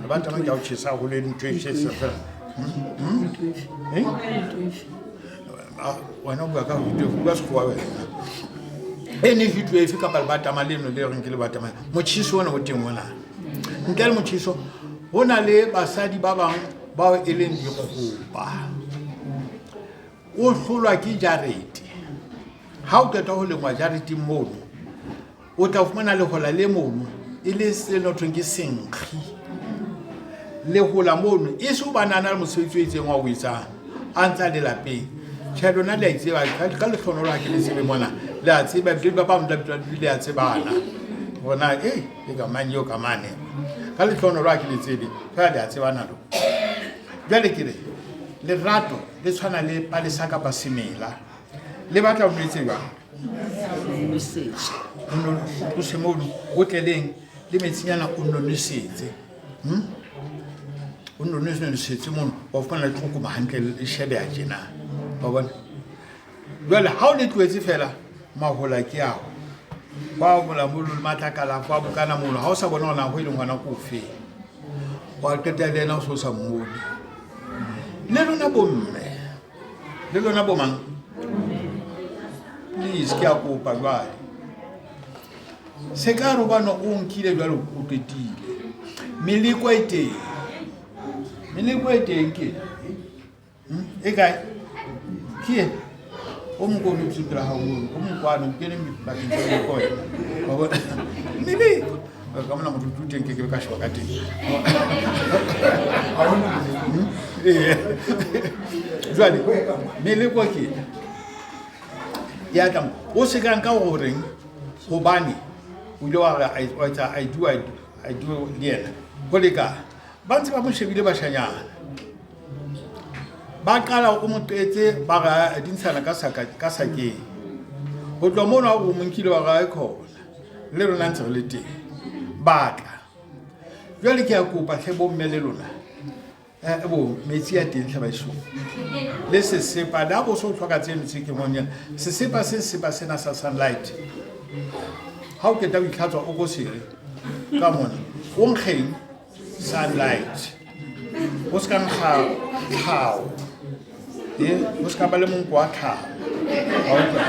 lebatama ke a o chesa haholo e ntho e chesa fela wena o bua ka heat wave bua sekgowa wena e ne heat wave kapa lebatama leno le reng ke lebatama motjheso ona o teng ona ntle le motjheso ho na le basadi ba bang bao e leng dikgopa o hlolwa ke jarete ha o qeta ho lengwa jareteng mono o tla fumana lehola le mono e le se nothweng ke senkgi lehola mono e se o ba nana le mosebetsi o itseng wa o etsang a ntse a le lapeng tjhe lona le a itseba ka lehlohonolo ha ke le tsebe mona le a tseba ebile ba bang le a tsebana hore na e e ka mang eo ka mane ka lehlohonolo ha ke le tsebe fela le a tsebana lo jwale ke re lerato le tshwana le palesa kapa semela le batla o nwetse jwang Nosetsa. O nno tlose mono o tle leng le metsinyana o nno nosetse. O nno nosetse mono wa fumana le tlokoma hantle le shebeha tjena. Wa bona? Jwale ha o le tlohetse fela mahola ke ao. Ba mola mono le matlakala kwa bokana mono ha o sa bona hore na ho e leng hona ke ofeng. Wa qeta le yena o so sa mmone. Le lona bomme, le lona bo mang? Please ke a kopa jwale. Se ka re hobane o nkile jwale o qetile. Meleko e teng. Meleko e teng ke E kae? Ke e. O mong ko o dutseng pela hao mono, o mong kwano, o kene bakeng tsa meleko wena. Wa bona? Meleko. Ka mona motho o teng ke ke be ka sheba ka teng. Ee. Jwale, meleko ke ena. Ya tla mo. O se ka nka o reng hobane o ile wa re wa etsa I do, I do le yena. Ho lekana. Ba ntse ba mo shebile bashanyana. Ba qala o mo qetse ba re di ntshana ka saka ka sakeng. Ho tloha mono ha o mo nkile wa re khona. Le rona ntse re le teng. Ba tla. Jwale ke a kopa hle bomme le lona. Bo metsi a teng hle baeso. Le sesepa le ha bo so hloka tseno tse ke ngonyana. Sesepa se sepa sena sa sunlight. Ha o qeta ho itlhatswa o ko sere ka mona. O nkgeng sunlight. O se ka nkga tlhaho. O se ka ba le monko wa tlhaho. Wa utlwa?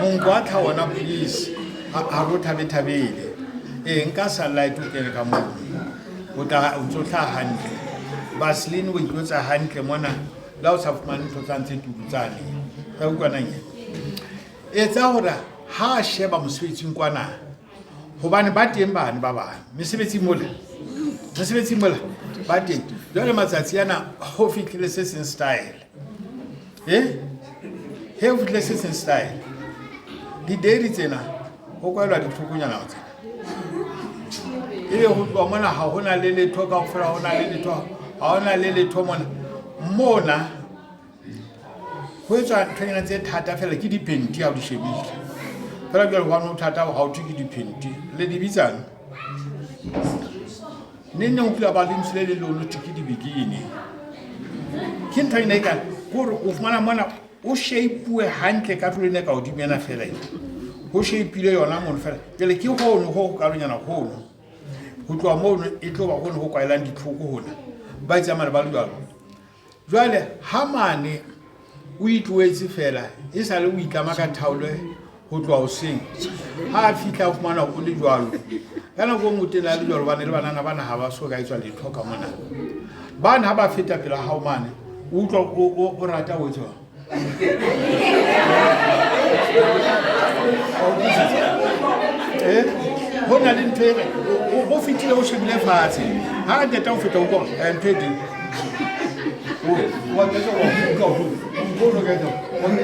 Monko wa tlhaho ona please. Ha re o thabe-thabele. Ee, nka sunlight o kene ka mono. O tla o ntso hlaha hantle. Vaseline o itlotsa hantle mona. Le ha o sa fumane ntho tsane tse tudu tsane. Ka utlwa nang e? Etsa hore ha a sheba mosebetsing kwana, hobane ba teng bane ba bang mesebetsing mola, mesebetsing mola ba teng. Jwale matsatsi ana ho fihlile se seng style. He ho fihlile se seng style. Di-dairy tsena ho kwaelwa ditlhokonyana tsena. Ebe ho tloha mona ha hona le letho kaofela, ha hona le letho, ha hona le letho mona. Mona ho etswa nthonyana tse thata fela ke diphenti ha o di shebile. Fela jwale hobane ho thata ha o thwe ke diphenti. Le di bitsang? Neng neng o kile ba lentswe le leng le ono thwe ke dibikini. Ke ntho ena e ka kore o fumana mona o shape-uwe hantle ka karolo ena e ka hodimo ena fela ena. Ho shape-ile yona mono fela. Jwale ke hono ho kalonyana hono. Ho tloha mono e tlo ba hono ho kwaelang ditlhoko hona. Ba tsamaya ba le jwalo. Jwale ha mane o itlohetse fela e sale o itlama ka thaolo ho tloha hoseng, ha a fihla a fumana o le jwalo. Ka nako e nngwe o tena le jwalo hobane le banana bana ha ba so ka etswa letho ka mona. Bana ha ba feta pela hao mane, o utlwa o rata ho etswa. Ho na le ntho e re o fetile o shebile fatshe. Ha a qeta ho feta o utlwa hore ntho e teng. Wa qeta wa utlwa hore o ka etsa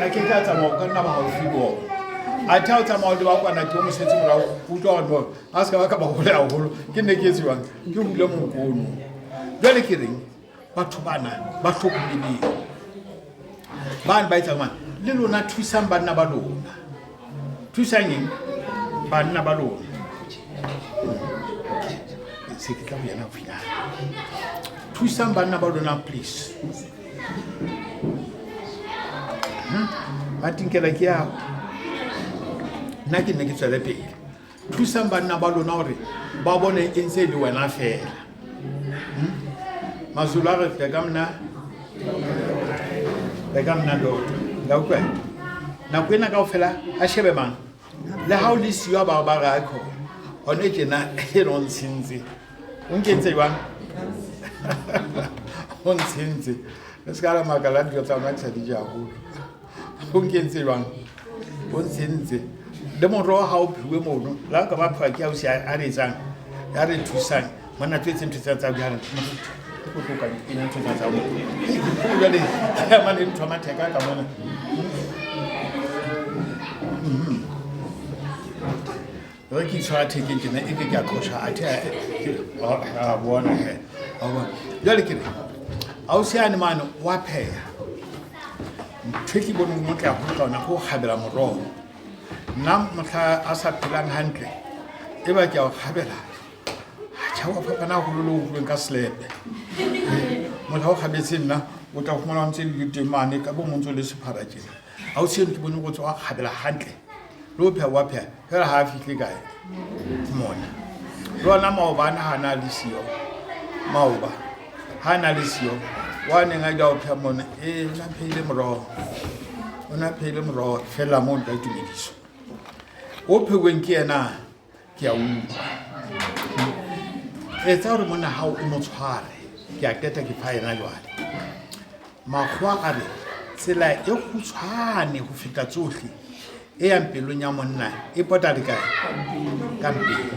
a ke ke a tsamaya o ka nna ba haufi le ona. Athe ha o tsamaya o leba kwana ke o mo setse morao, o utlwa hore no a se ka ba ka ba hole haholo. Ke nne ke etse jwang? Ke hule monko ono. Jwale ke reng? Batho bana ba hlokomeleng. Bane ba etsang mang? Le lona thusang banna ba lona. Thusang eng? Banna ba lona. Se ke tla ho yena haufinyana. Thusang banna ba lona please. Matinkela ke ao. Nna ke nne ke tswele pele. Thusang banna ba lona hore ba bone e ntse e le wena fela. Mazulu a re bheka mna, bheka mna ndoda. La utlwa? Nako ena kaofela a shebe mang? Le ha o le siyo ba ba re akho. Hone tjena e no ntshentse. O nkentse jwang? O ntshentse. Le se ka la makala dijo tsa rona ke sa di je haholo. O nkentse jwang? O ntshentse. Le moroho ha o pheuwe mono, le ha o ka ba phewa ke ausi a re etsang, ya re thusang. Monna tse ntho tsa tsa jwale. Ke go tloka di kenya ntho tsa tsa mo. Jwale ke mane ntho matheka ka mona. Re ke tshwara thekeng tjena e ke ke a qosha athe a bona he. A bona. Jwale ke re ausi ane mane wa pheha. Ntho e ke boneng motle haholo ka ona ke ho kgabela moroho. Nna mohla a sa phelang hantle e ba ke a o kgabela, atjha wa fapana haholo le o utlweng ka selepe. Mohla o kgabetse nna o tla fumana o ntse le teng mane ka bo montse o le sephara tjena. Ha o siyo ke bone go tswa kgabela hantle le o pheha wa pheha fela ha a fihle kae mona. Le ona maobane ha na le siyo, maoba ha na le siyo wa neng a ile a o pheha mona, ee o na phehile moroho, o na phehile moroho fela moo ka tumediso. O pheuweng ke yena ke a utlwa. Etsa hore monna hao o mo tshware, ke a qeta ke fa yena jwale. Makgowa a re tsela e kgutshwane ho feta tsohle e yang pelong ya monna e pota le kae? Ka mpeng.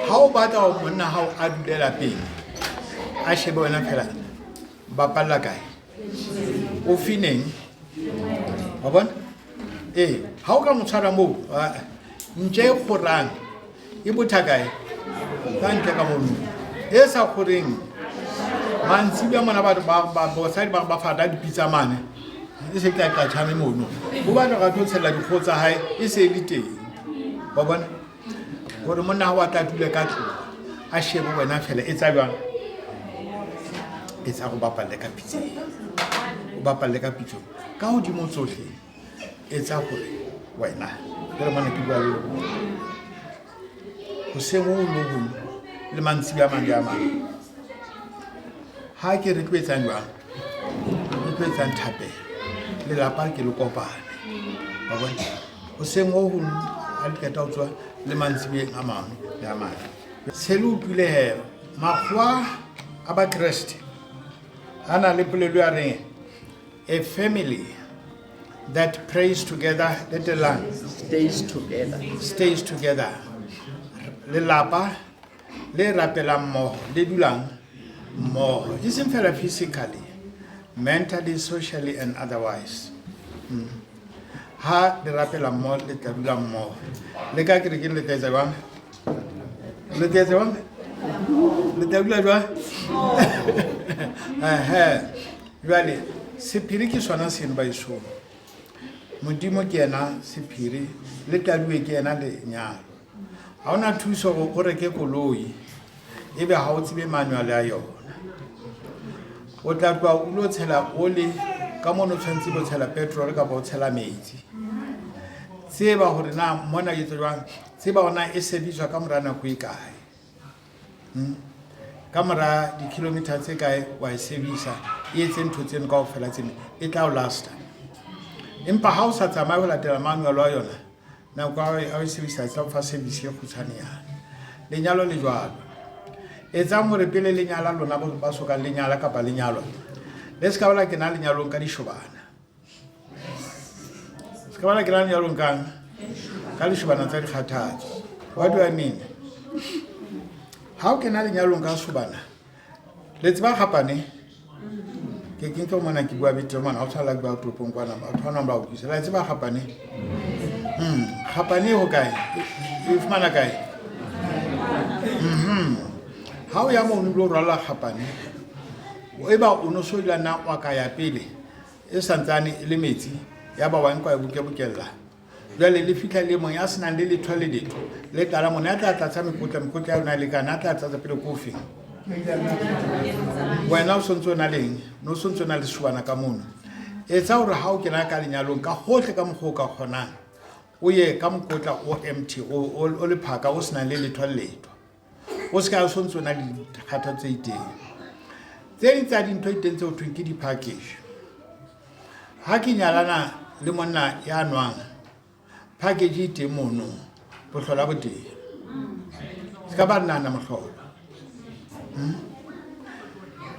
Ha o batla hore monna hao a dule lapeng a shebe wena fela, bapalla kae? O fineng? Wa bona? Ee, ha o ka mo tshwara moo, ntja e kgorang e botha kae? Ka ntle ka mono. E sa kgoreng mantsibuya mona batho basadi ba ba fata dipitsa mane e se tla qatjhame mono. O batla ga tlo tshela dikgoho tsa hae e se e le teng. Wa bona? Gore monna wa tla dule ka tlung a shebe wena fela e tsa jwang? E tsa go bapalle ka pitseng. O bapalle ka pitsong. Ka hodimo tsohle etsa gore wena jwale mona ke bua le hoseng ho le hong le mantsibuya a mang le a mang. Ha ke re tlo etsang jwang? Re tlo etsang thapelo. Lelapa ke le kopane. Wa bona? Hoseng ho hong ha le qeta ho tswa le mantsibuyeng a mang le a mang. Se le utlwile he makgowa a Bakreste a na le polelo ya reng a family that prays together latelang stays together. Stays together. Lelapa le rapelang mmoho le dulang mmoho, e seng fela physically, mentally, socially and otherwise. Ha le rapela mmoho le tla dula mmoho. Le ka kerekeng le tla etsa jwang? Le tla etsa jwang? Le tla dula jwang? Ehe. Jwale sephiri ke sona seno baesong. Modimo ke yena sephiri, le taduwe ke yena lenyalo. Ha hona thuso hore o reke koloi ebe ha o tsebe manual ya yona. O tla tloha o lo tshela oli ka mono, o tshwanetse o tshela petrol kapa o tshela metsi. Tseba hore na mona e etswa jwang, tseba hore na e sebediswa ka mora nako e kae. Ka mora di-kilometer tse kae wa e sebedisa, e etse ntho tseno kaofela tseno, e tla o lasta. Empa ha o sa tsamaye ho latela manual wa yona, nako ya o e sebedisa e tla o fa service e kgutshwanenyana. Lenyalo le jwalo. Etsang hore pele le nyala lona ba sokang le nyala kapa le nyalwa, le se ka ba la kena lenyalong ka dishobana. Se ka ba la kena lenyalong kang? Ka dishobana tsa dikgathatso. What do I mean? Ha o kena lenyalong ka shobana, le tseba kgapane? Ke ke nke mona ke bua betere mona, ha o tshwanela ke bua toropong kwana, batho ba nang ba utlwisa. La tseba kgapane? Kgapane e ho kae? E fumana kae? Ha o ya mono o lo rwalla kgapane, eba o no so ile nna wa ka ya pele e santsane e le metsi, ya ba wa nka wa e bokebokella. Jwale le fihla le mong ya senang le letho le letho le qala mona, ya tla tlatsa mekotla, mekotla ya yona e lekane, a tla tlatsa pele ko feng? Wena o sontse o na le eng? No sontse o na le seshobana ka mono. Etsa hore ha o kena ka lenyalong ka hohle ka mokgwa o ka kgonang, o ye ka mokotla o empty, o lephaka, o senang le letho le letho. O se ka o sontse o na le dikgathatso tse iteng. Tse ding tsa dintho diteng tse ho thweng ke di-package. Ha ke nyalana le monna ya nwang, package e teng mono, bohlola bo teng. Se ka ba nahana mohlolo.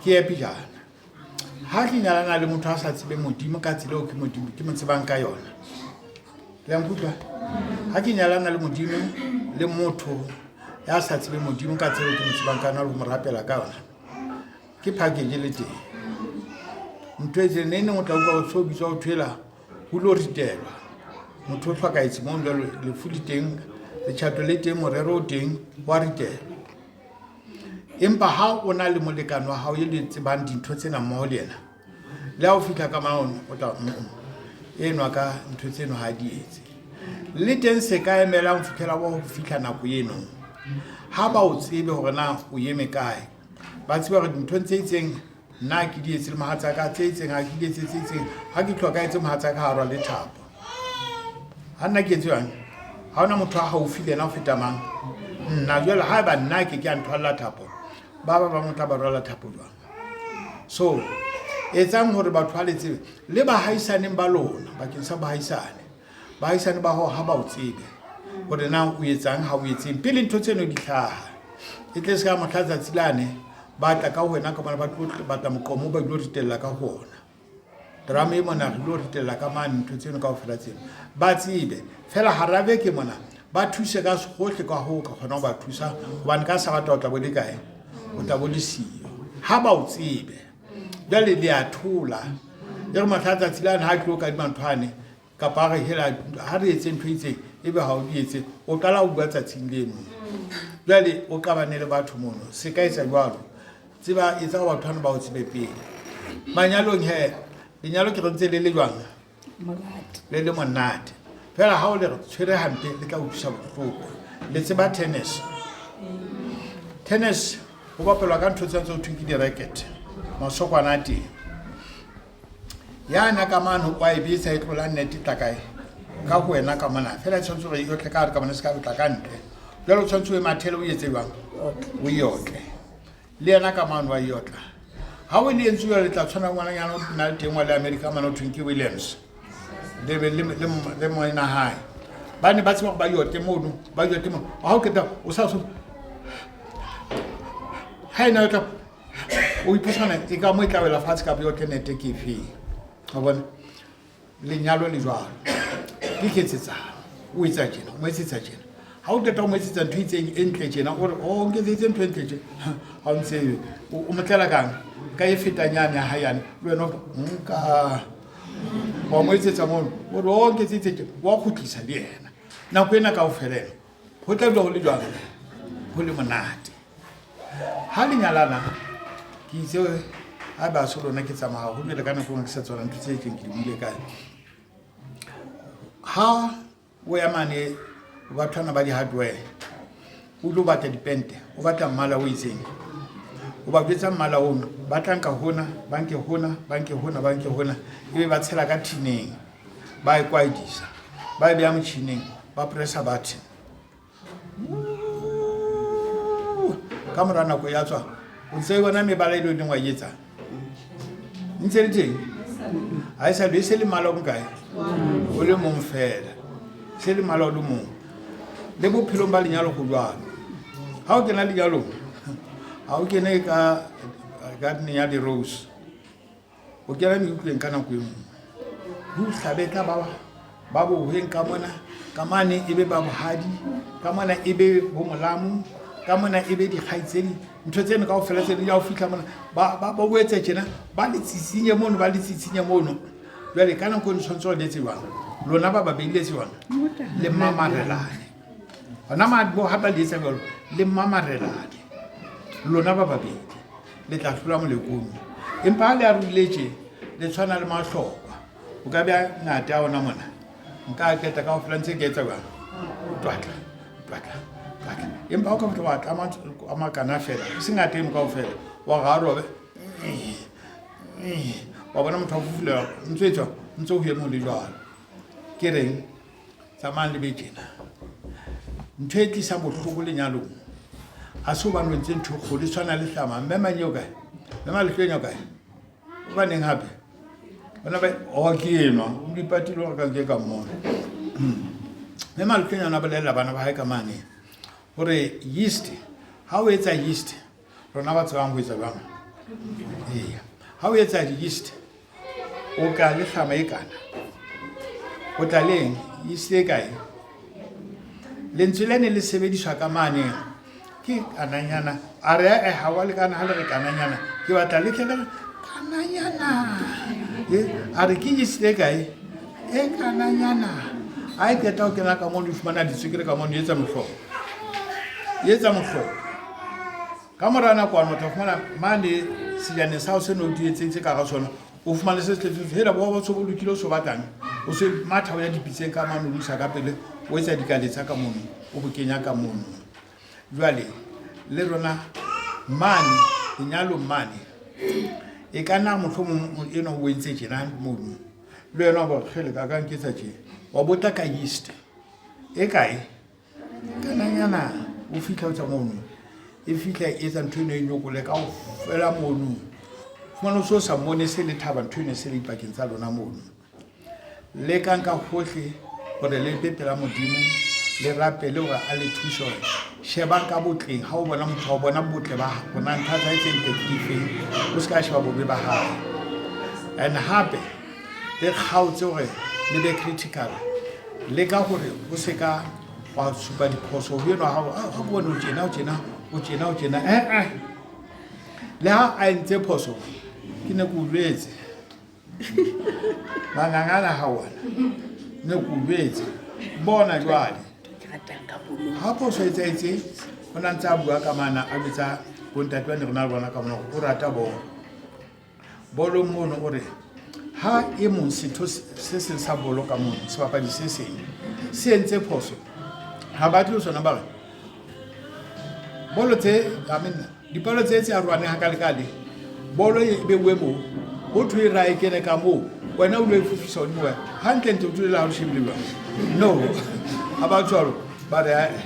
Ke ye pejana. Ha ke nyalana le motho a sa tsebe Modimo ka tsela eo ke Modimo ke mo tsebang ka yona. Le a nkutlwa? Ha ke nyalana le Modimo le motho ya sa tsebe Modimo ka tsela eo ke mo tsebang ka yona le ho mo rapela ka yona, ke package le teng. Ntho e teng, neng neng o tla utlwa o so bitswa ho thwela ho lo ritelwa. Motho o hlokahetse moo jwale lefu le teng Letjhato le teng, morero o teng, wa ritelwa. Empa ha o na le molekane wa hao e le tsebang dintho tsena mmoho le yena, le ha o fihla ka mane o tla enwa ka ntho tseno ha di etse. Le teng se ka emelang ho fitlhela wa ho fihla nako eno. Ha ba o tsebe hore na o eme kae, ba tsebe hore dinthong tse itseng nna ke di etse le mohatsaka, tse itseng ha ke di etse, tse itseng ha ke tloha ka etse mohatsaka ha rwale thapo. Ha nna ke etse jwang? Ha hona motho a haufi le yena ho feta mang? Nna. Jwale haeba nna ke ke a nthwalla thapo, ba ba bang o tla ba rwala thapo jwang? So etsang hore batho ba le tsebe, le bahaisaneng ba lona, bakeng sa bahaisane. Bahaisane ba hao ha ba o tsebe hore na o etsang ha o etseng pele ntho tseno di hlaha. E tle se ka mohla tsatsi lane ba tla ka ho wena ka mona ba tlo batla moqomo ba ilo ritella ka ho ona. Drama e mona re ilo ritella ka mane ntho tseno kaofela tseno. Ba tsebe fela hara beke mona ba thuse ka hohle ka hoo ka kgona ho ba thusa, hobane ka Sabata o tla bo le kae? O tla bo le siyo. Ha ba o tsebe jwale le a thola. E re mohla tsatsi lane ha tlo kadima ntho ane kapa a re hela ha re etse ntho e itseng, ebe ha o di etse, o qala ho bua tsatsing leno. Jwale o qabane le batho mono. Se ka etsa jwalo. Tseba etsa hore batho bana ba o tsebe pele. Manyalong he, lenyalo ke re ntse le le jwang? Le le monate. Fela ha o le re tshwere hampe le tla utlwisa bohloko. Le tseba tennis. Tennis ho bapalwa ka ntho tse tse ho thweng ke di-racket, masokwana a teng. Yana ka mane wa e betsa e tlola net e tla kae? Ka ho wena ka mona. Fela e tshwanetse hore e otle ka hare ka mona, e se ka tla ka ntle. Jwale o tshwanetse o e mathele o etse jwang? O e otle. Le yena ka mane wa e otla. Ha o le entse jwalo le tla tshwana ngwananyana o na le teng wa le America mane o thweng ke Williams. Le le le moena hae. Ba ne ba tseba hore ba e otle mono, ba e otle mono. Ha o qeta o sa so ha ena o tla o ipotsa e ka mo e tla wela fatshe kapa e otle nete ke efeng. Wa bona? Lenyalo le jwalo. Ke ketsetsano. O etsa tjena, o mo etsetsa tjena. Ha o qeta o mo etsetsa ntho e itseng e ntle tjena, o re o nketseditse ntho e ntle tjena. Ha o ntse o mo tlela kang? Ka e fetang yane ya hae yane. Le wena o nka wa mo etsetsa mono. O re o nketseditse tjena. Wa kgutlisa le yena. Nako ena kaofela ena ho tla dula ho le jwalo, ho le monate. Ha le nyalana, ke itse ha ba se lona ke tsamaya haholo jwale ka nako e nngwe ke sa tsona ntho tse itseng ke di buile kae. Ha o ya mane bathwana ba di-hardware, o tlo batla dipente, o batla mmala o itseng, o ba jwetsa mmala ono, ba tla nka hona, ba nke hona, ba nke hona, ba nke hona, ebe ba tshela ka thineng, ba e kwaedisa, ba e beha motjhining, ba pressa button. Ka mora nako ya tswa, o ntse bona mebala e le leng wa e etsa. Ntse le teng? Ha e sa le, e se le mmala o mokae? O le mong fela. Se le mmala o le mong. Le bophelong ba lenyalo ho jwalo. Ha o kena lenyalong, ha o kene ka garden ya di-rose. O kena meutlweng ka nako e nngwe. Ho hlabetla ba ba bohweng ka mona, ka mane e be ba bohadi, ka mona e be bo molamu, ka mona e be dikgaitsedi. Ntho tseno kaofela tseno di ya ho fihla mona, ba ba ba boetse tjena, ba le tsitsinye mono, ba le tsitsinye mono. Jwale ka nako eno tshwanetse hore le etse jwang? Lona ba babedi le etse jwang? Le mamarelane. Hona bo ha ba le etsa jwalo, le mamarelane. Lona ba babedi le tla hlola molekong. Empa ha le arohile tje, le tshwana le mahlokwa. O ka beha ngata ya ona mona, nka a qeta kaofela ntse ke etsa jwang? Twatla, twatla, twatla. Empa ha o ka fihla wa tlama a makana fela, e se ngata eno kaofela, wa re ha robe, wa bona motho a fufulela, ntse e tswa, ntse ho eme ho le jwalo. Ke reng? Tsamayang le be tjena. Ntho e tlisang bohloko lenyalong, ha se hobane o entse ntho e kgolo, e tshwana le hlama. Mme mang eo kae? Mme Malehloenya o kae? Hobaneng hape? Bona ba, oh, ke enwa, o mo ipatile hore ka nke ka mmona. Mme Malehloenya o ne a bolella bana ba hae ka mane hore yeast, ha o etsa yeast, rona ba tsebang ho etsa jwang? Eya. Ha o etsa yeast, o tla le hlama e kana. O tla le eng? Yeast e kae? Lentswe le ne le sebediswa ka mane ke kananyana. A re, eh, ha wa lekana ha le re kananyana. Ke batla le tle le re kananyana. A re ke yeast e kae? E kananyana. A e qeta ho kena ka mono, e fumana ditswekere ka mono, e etsa mohlolo. E etsa mohlolo. Ka mora nakwana o tla fumana mane sejaneng sa hao se ne o di etseditse ka hara sona, o fumane se tletse hela bo bo so bo lokile o so batlang. O se matha o ya dipitseng ka mane o isa ka pele, o etsa dikaletsa ka mono, o bo kenya ka mono. Jwale le rona mane lenyalong mane e ka nna mohlomong enwa o entse tjena mono, le wena wa bo kgele ka ka nketsa tje, wa botla ka yeast e kae kananyana, o fihla o tsa mono, e fihla e etsa ntho eno e nyokole kaofela mono, fumane o so sa mmone se le thaba ntho eno e se le dipakeng tsa lona mono. Lekang ka hohle hore le be pela Modimo, le rapele hore a le thuse hore shebang ka botleng. Ha o bona motho, ha o bona botle ba bona ntho tsa hae tse ntle ke difeng, o se ka sheba bobe ba hae. And hape le kgaotse hore le be critical, leka hore o se ka wa supa diphoso ho enwa hao, ha ke bone o tjena, o tjena, o tjena, o tjena. Eh, eh. Le ha a entse phoso, ke ne ke o jwetse. Mangangana ha ona ne ke o jwetse. Bona jwale ha phoso e etsahetse, o na ntse a bua ka mana a jwetsa bontate ba ne re na le bona ka mona o rata bolo. Bolo mono o re ha e mong setho se seng sa bolo ka mono, sebapadi se seng se entse phoso, ha ba tle ho sona ba re bolo tse, I mean, dipalo tse tse arohane hakalekale, bolo e beuwe moo, ho thwe ra e kene ka moo, wena o lo e fofisa hodimo wena hantle ntle o tswele ha o shebile jwang. No, ha ba jwalo ba re ae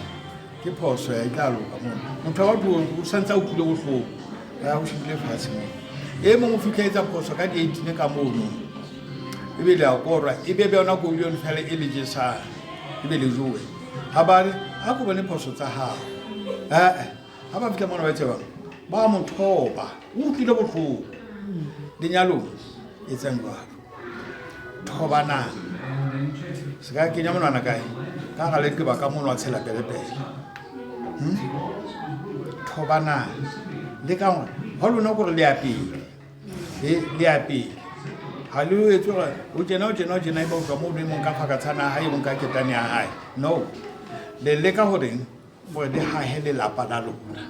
ke phoso ya e tla loka mono. Motho wa batho o santse a utlwile bohloko ha o shebile fatshe moo. E mong o fihla etsa phoso ka di-eighteen ka mono, ebe le a korwa, ebe be yona koloi eno fela e le jesang, ebe le jowe. Ha ba re a ko bone phoso tsa hao, ee ha ba fihla mona ba tsebang ba mo thoba, o utlwile bohloko. Lenyalong etsang jwalo, thobanang, se ka kenya monwana kae ka ga leqeba ka mono wa tshela pelepele. Thobanang le ka ngwe ha lona kore le ya pele, le ya pele ha le etse gore o tjena o tjena o tjena, eba o tswa mono e mong ka fakatshana ya hae, e mong ka ketane ya hae. No, le leka horeng gore le hahe lelapa la lona.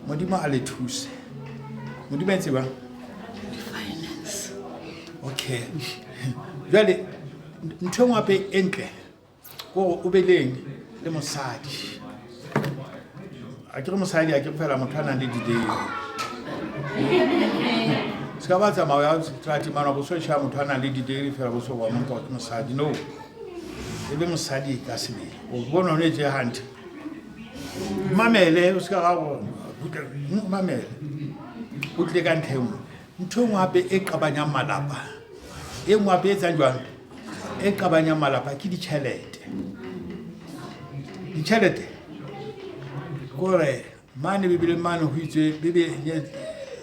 Modimo a le thuse. Modimo a etse jwang? Okay, jwale ntho e nngwe hape e ntle ke gore o be leng le mosadi. A ke re mosadi a ke fela motho a nang le didei, se ka ba tsamaya ya seterateng mane wa bo so sheba motho a nang le didei fela bo so wa mo nka ke mosadi. No, e be mosadi ka sebele, o bona o ne tje hantle, mamele, o se ka ga go mamele, o tlile ka ntlha e nngwe. Ntho e nngwe hape e qabanyang malapa, e nngwe hape e etsang jwang, e qabanyang malapa ke ditjhelete. Ditjhelete kore mane Bibeleng mane ho itswe Bibele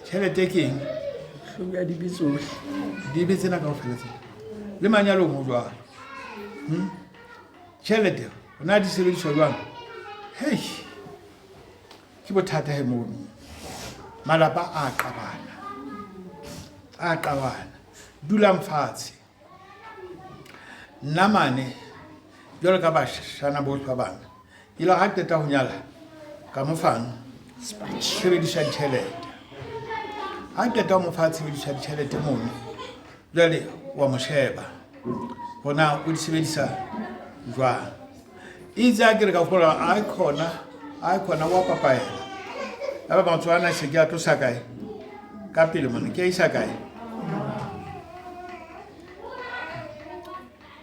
tjhelete ke eng? Hlong ya dibe tsohle. Dibe tsena kaofela tsena le manyalong ho jwalo. Tjhelete o na di sebediswa jwang? Hei, ke bothata he mono. Malapa a qabana, a qabana. Dulang fatshe. Nna mane jwalo ka bashana bohle ba bang, ke ile ha qeta ho nyala ka mo fang tshebediso ya ditjhelete. Ha qeta ho mo fa tshebediso ya ditjhelete mono, jwale wa mo sheba hore na o di sebedisa jwang. Itse ha ke re ka fola a khona, a khona wa papaela. Ya ba matsoho ana se ke a tlosa kae? Ka pele mona ke a isa kae?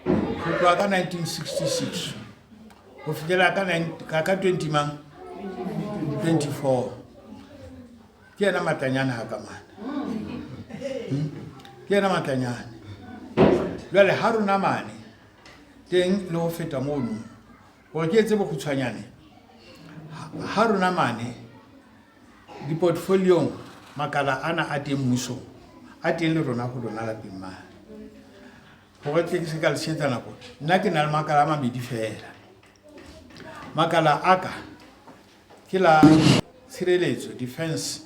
Ho tloha ka 1966 ho fihlela ka ka ka 20 mang? 24. Ke yena matlanyane ha ka mane. Ke yena matlanyane. Jwale ha rona mane teng le ho feta mono, hore ke etse bokgutshwanyane, ha rona mane diportfoliong makala ana a teng mmusong, a teng le rona ho lona lapeng mane. Hore tle ke se ka le senyetsa nako, nna ke na le makala a mabedi fela. Makala a ka ke la tshireletso, defense,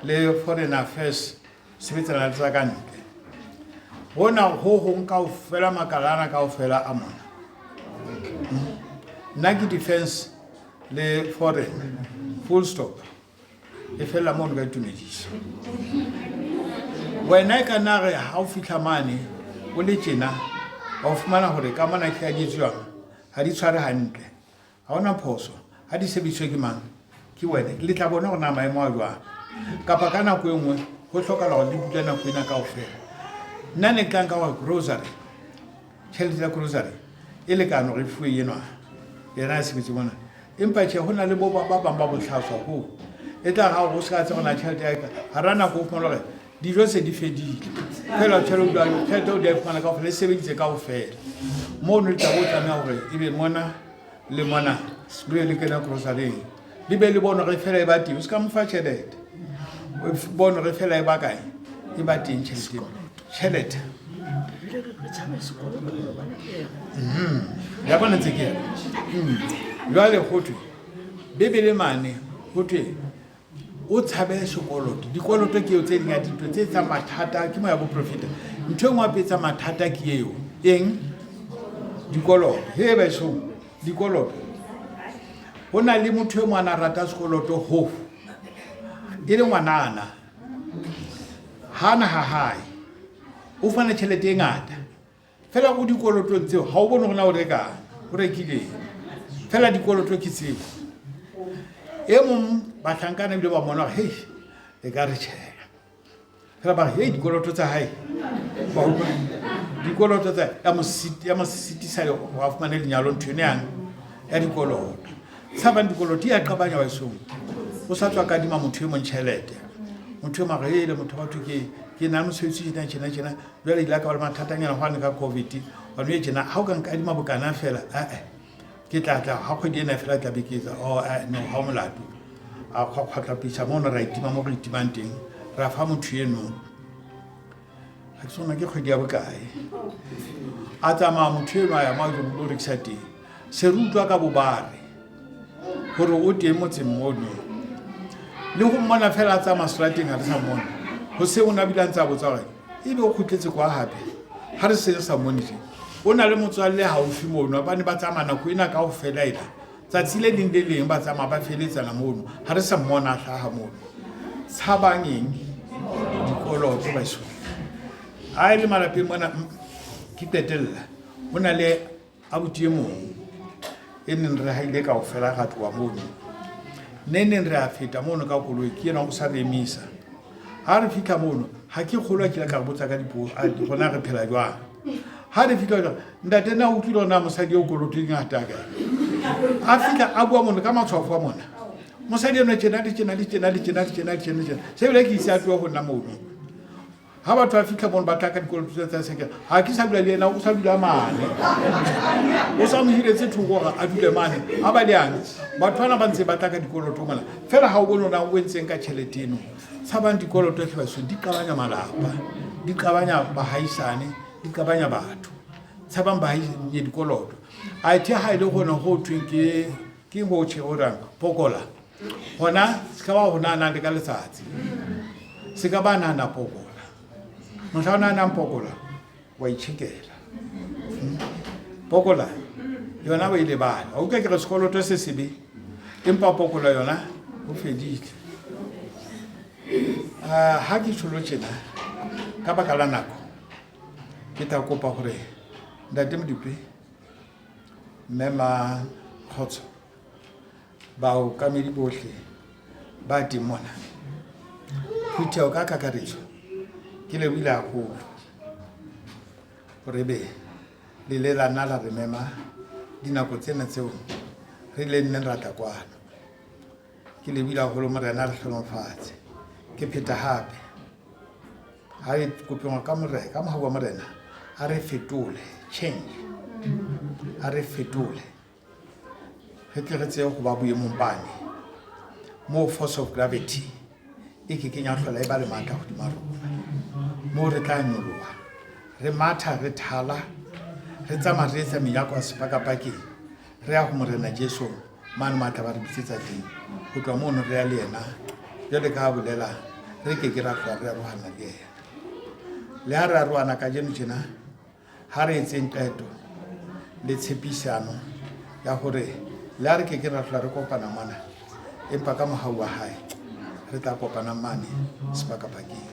le foreign affairs, sebetsana le tsa ka ntle. Hona ho hong kaofela makala ana kaofela a mona Nna ke defense le foreign, full stop. E fella mono ka ditumediso. Wena e ka nna re ha o fitlha mane o le tjena, wa o fumana hore ka mona ke a di etswang ha di tshware hantle. Ha hona phoso, ha di sebediswe ke mang? Ke wena. Le tla bona hore na maemo a jwang. Kapa ka nako e nngwe ho hlokahala hore le dule nako ena kaofela. Nna ne ke tla nka hore grocery, tjhelete ya grocery e lekane hore e fuwe enwa, yena a sebetse mona. Empa tjhe, ho na le bo ba bang ba bohlaswa hoo. E tla re ha o se ka tseba na tjhelete ya ka, hara nako o fumana hore dijo se di fedile. Fela tjhelete o di a e fumana kaofela, e sebeditse kaofela. Mono le tla bo tlameha hore ebe mona le mona le be le kena grocery-eng. Le be le bone hore fela e ba teng, o se ka mo fa tjhelete. O bone hore fela e ba kae, e ba teng tjhelete. Tjhelete. Ya bona ntse ke ya. Jwale ho thwe Bibele mane ho thwe o tshabe sekoloto. Dikoloto ke eo tse ding ya dintho tse etsang mathata, ke moya boprofeta. Ntho e nngwe hape e etsang mathata ke eo. Eng? Dikoloto. He baesong, dikoloto. Ho na le motho e mong a na rata sekoloto ho. E le ngwanana. Hana ha hae. O fana tjhelete e ngata. Fela o dikolotong tseo, ha o bone hore na o rekang, o rekileng. Fela dikoloto ke tseo. E mong bahlankana ebile ba mmona hore, hei, e ka re tjhe. Fela ba re, hei, dikoloto tsa hae. Ba utlwa, dikoloto tsa ya mo ya mo sitisa hore a fumane lenyalo ntho ena yang ya dikoloto. Tshabang dikoloto, di a qabanya baesong. O sa tswa kadima motho e mong tjhelete. Motho e mong a re, hele, motho wa batho ke na le mosebetsi tjena, tjena, tjena. Jwale ile ka ba le mathatanyana hwane ka COVID. Hwane e tjena, ha o ka nkadima bokana fela, eh-eh, ke tla tla, ha kgwedi ena fela tla be ke etsa, oh, no, ha o molato. A kgwatlapisa mono, ra itima mo re itimang teng, ra fa motho eno. Ha ke sona ke kgwedi ya bokae. A tsamaya motho eno a ya mo a lo rekisa teng. Se re utlwa ka bobare hore o teng motseng mono. Le ho mmona fela a tsamaya seterateng ha re sa mmona. Hoseng o ne a bile a ntse a botsa hore ebe o kgutletse kwa hape. Ha re se re sa mmone tje. O na le motswalle haufi mono, ba ne ba tsamaya nako ena kaofela ena. Tsatsi le leng le leng ba tsamaya ba feletsana mono. Ha re sa mmona a hlaha mono. Tshabang eng? Dikoloto baeso. Ha e le malapeng mona, ke qetella. Ho na le abuti e mong e neng re haile kaofela ra tloha mono. Ne neng re a feta mono ka koloi, ke yena o sa re emisa. Ha re fihla mono, ha ke kgolwa ke ile ka re botsa ka dipuo, a rona re phela jwang. Ha re fihla jwang, ntate na o utlwile hore na mosadi eo koloto di ngata kae? A fihla a bua mono ka matshwafo a mona. Mosadi enwa tjena le tjena le tjena le tjena le tjena le tjena le tjena. Se bile ke ise a tlohe ho nna mono. Ha batho ba fihla mono ba tla ka dikoloto tsa tsa seke, ha ke sa dula le yena, o sa dula mane. O sa mo hiretse thoko hore a dule mane. A ba le yang, batho bana ba ntse ba tla ka dikoloto mona. Fela ha o bone hore na o entseng ka tjhelete eno. Tshabang dikoloto hle baso, di qabanya malapa, di qabanya bahaisane, di qabanya batho. Tshabang bahaisane dikoloto. Athe ha e le hona ho thweng ke ho tjhe ho rang pokola. Hona se ka ba ho nahana le ka letsatsi. Se ka ba nahana pokola. Mohla o nahanang pokola, wa itjhekela. Pokola yona o e lebala. O utlwa ke re sekoloto se sebe, empa pokola yona ho fedile. Ha ke tjholo tjena ka baka la nako, ke tla kopa hore Ntate Modipe, Mme Makgotso, baokamedi bohle ba teng mona, phutheho ka kakaretso, ke lebohile haholo hore be le ile la nna la re mema dinako tsena tseo re ileng nneng ra tla kwano. Ke lebohile haholo, Morena a re hlohonolofatse. Ke pheta hape, ha e kopeng ka Morena, ka mohau wa Morena, a re fetole, change, a re fetole, re tle re tsebe ho ba boemong bane moo force of gravity e ke keng ya hlola e ba le matla hodima rona, moo re tla nyoloha, re matha, re thala, re tsamaya, re etsa menyako ya sepakapakeng, re ya ho Morena Jesu mane mo a tla ba re bitsetsa teng. Ho tloha mono re ya le yena, jwale ka ha bolela, re ke ke ra tloha re arohana le yena. Le ha re arohana kajeno tjena, ha re etseng qeto Le tshepisano ya hore le ha re ke ke ra hlola re kopana mona, empa ka mohau wa hae re tla kopana mane sepakapakeng.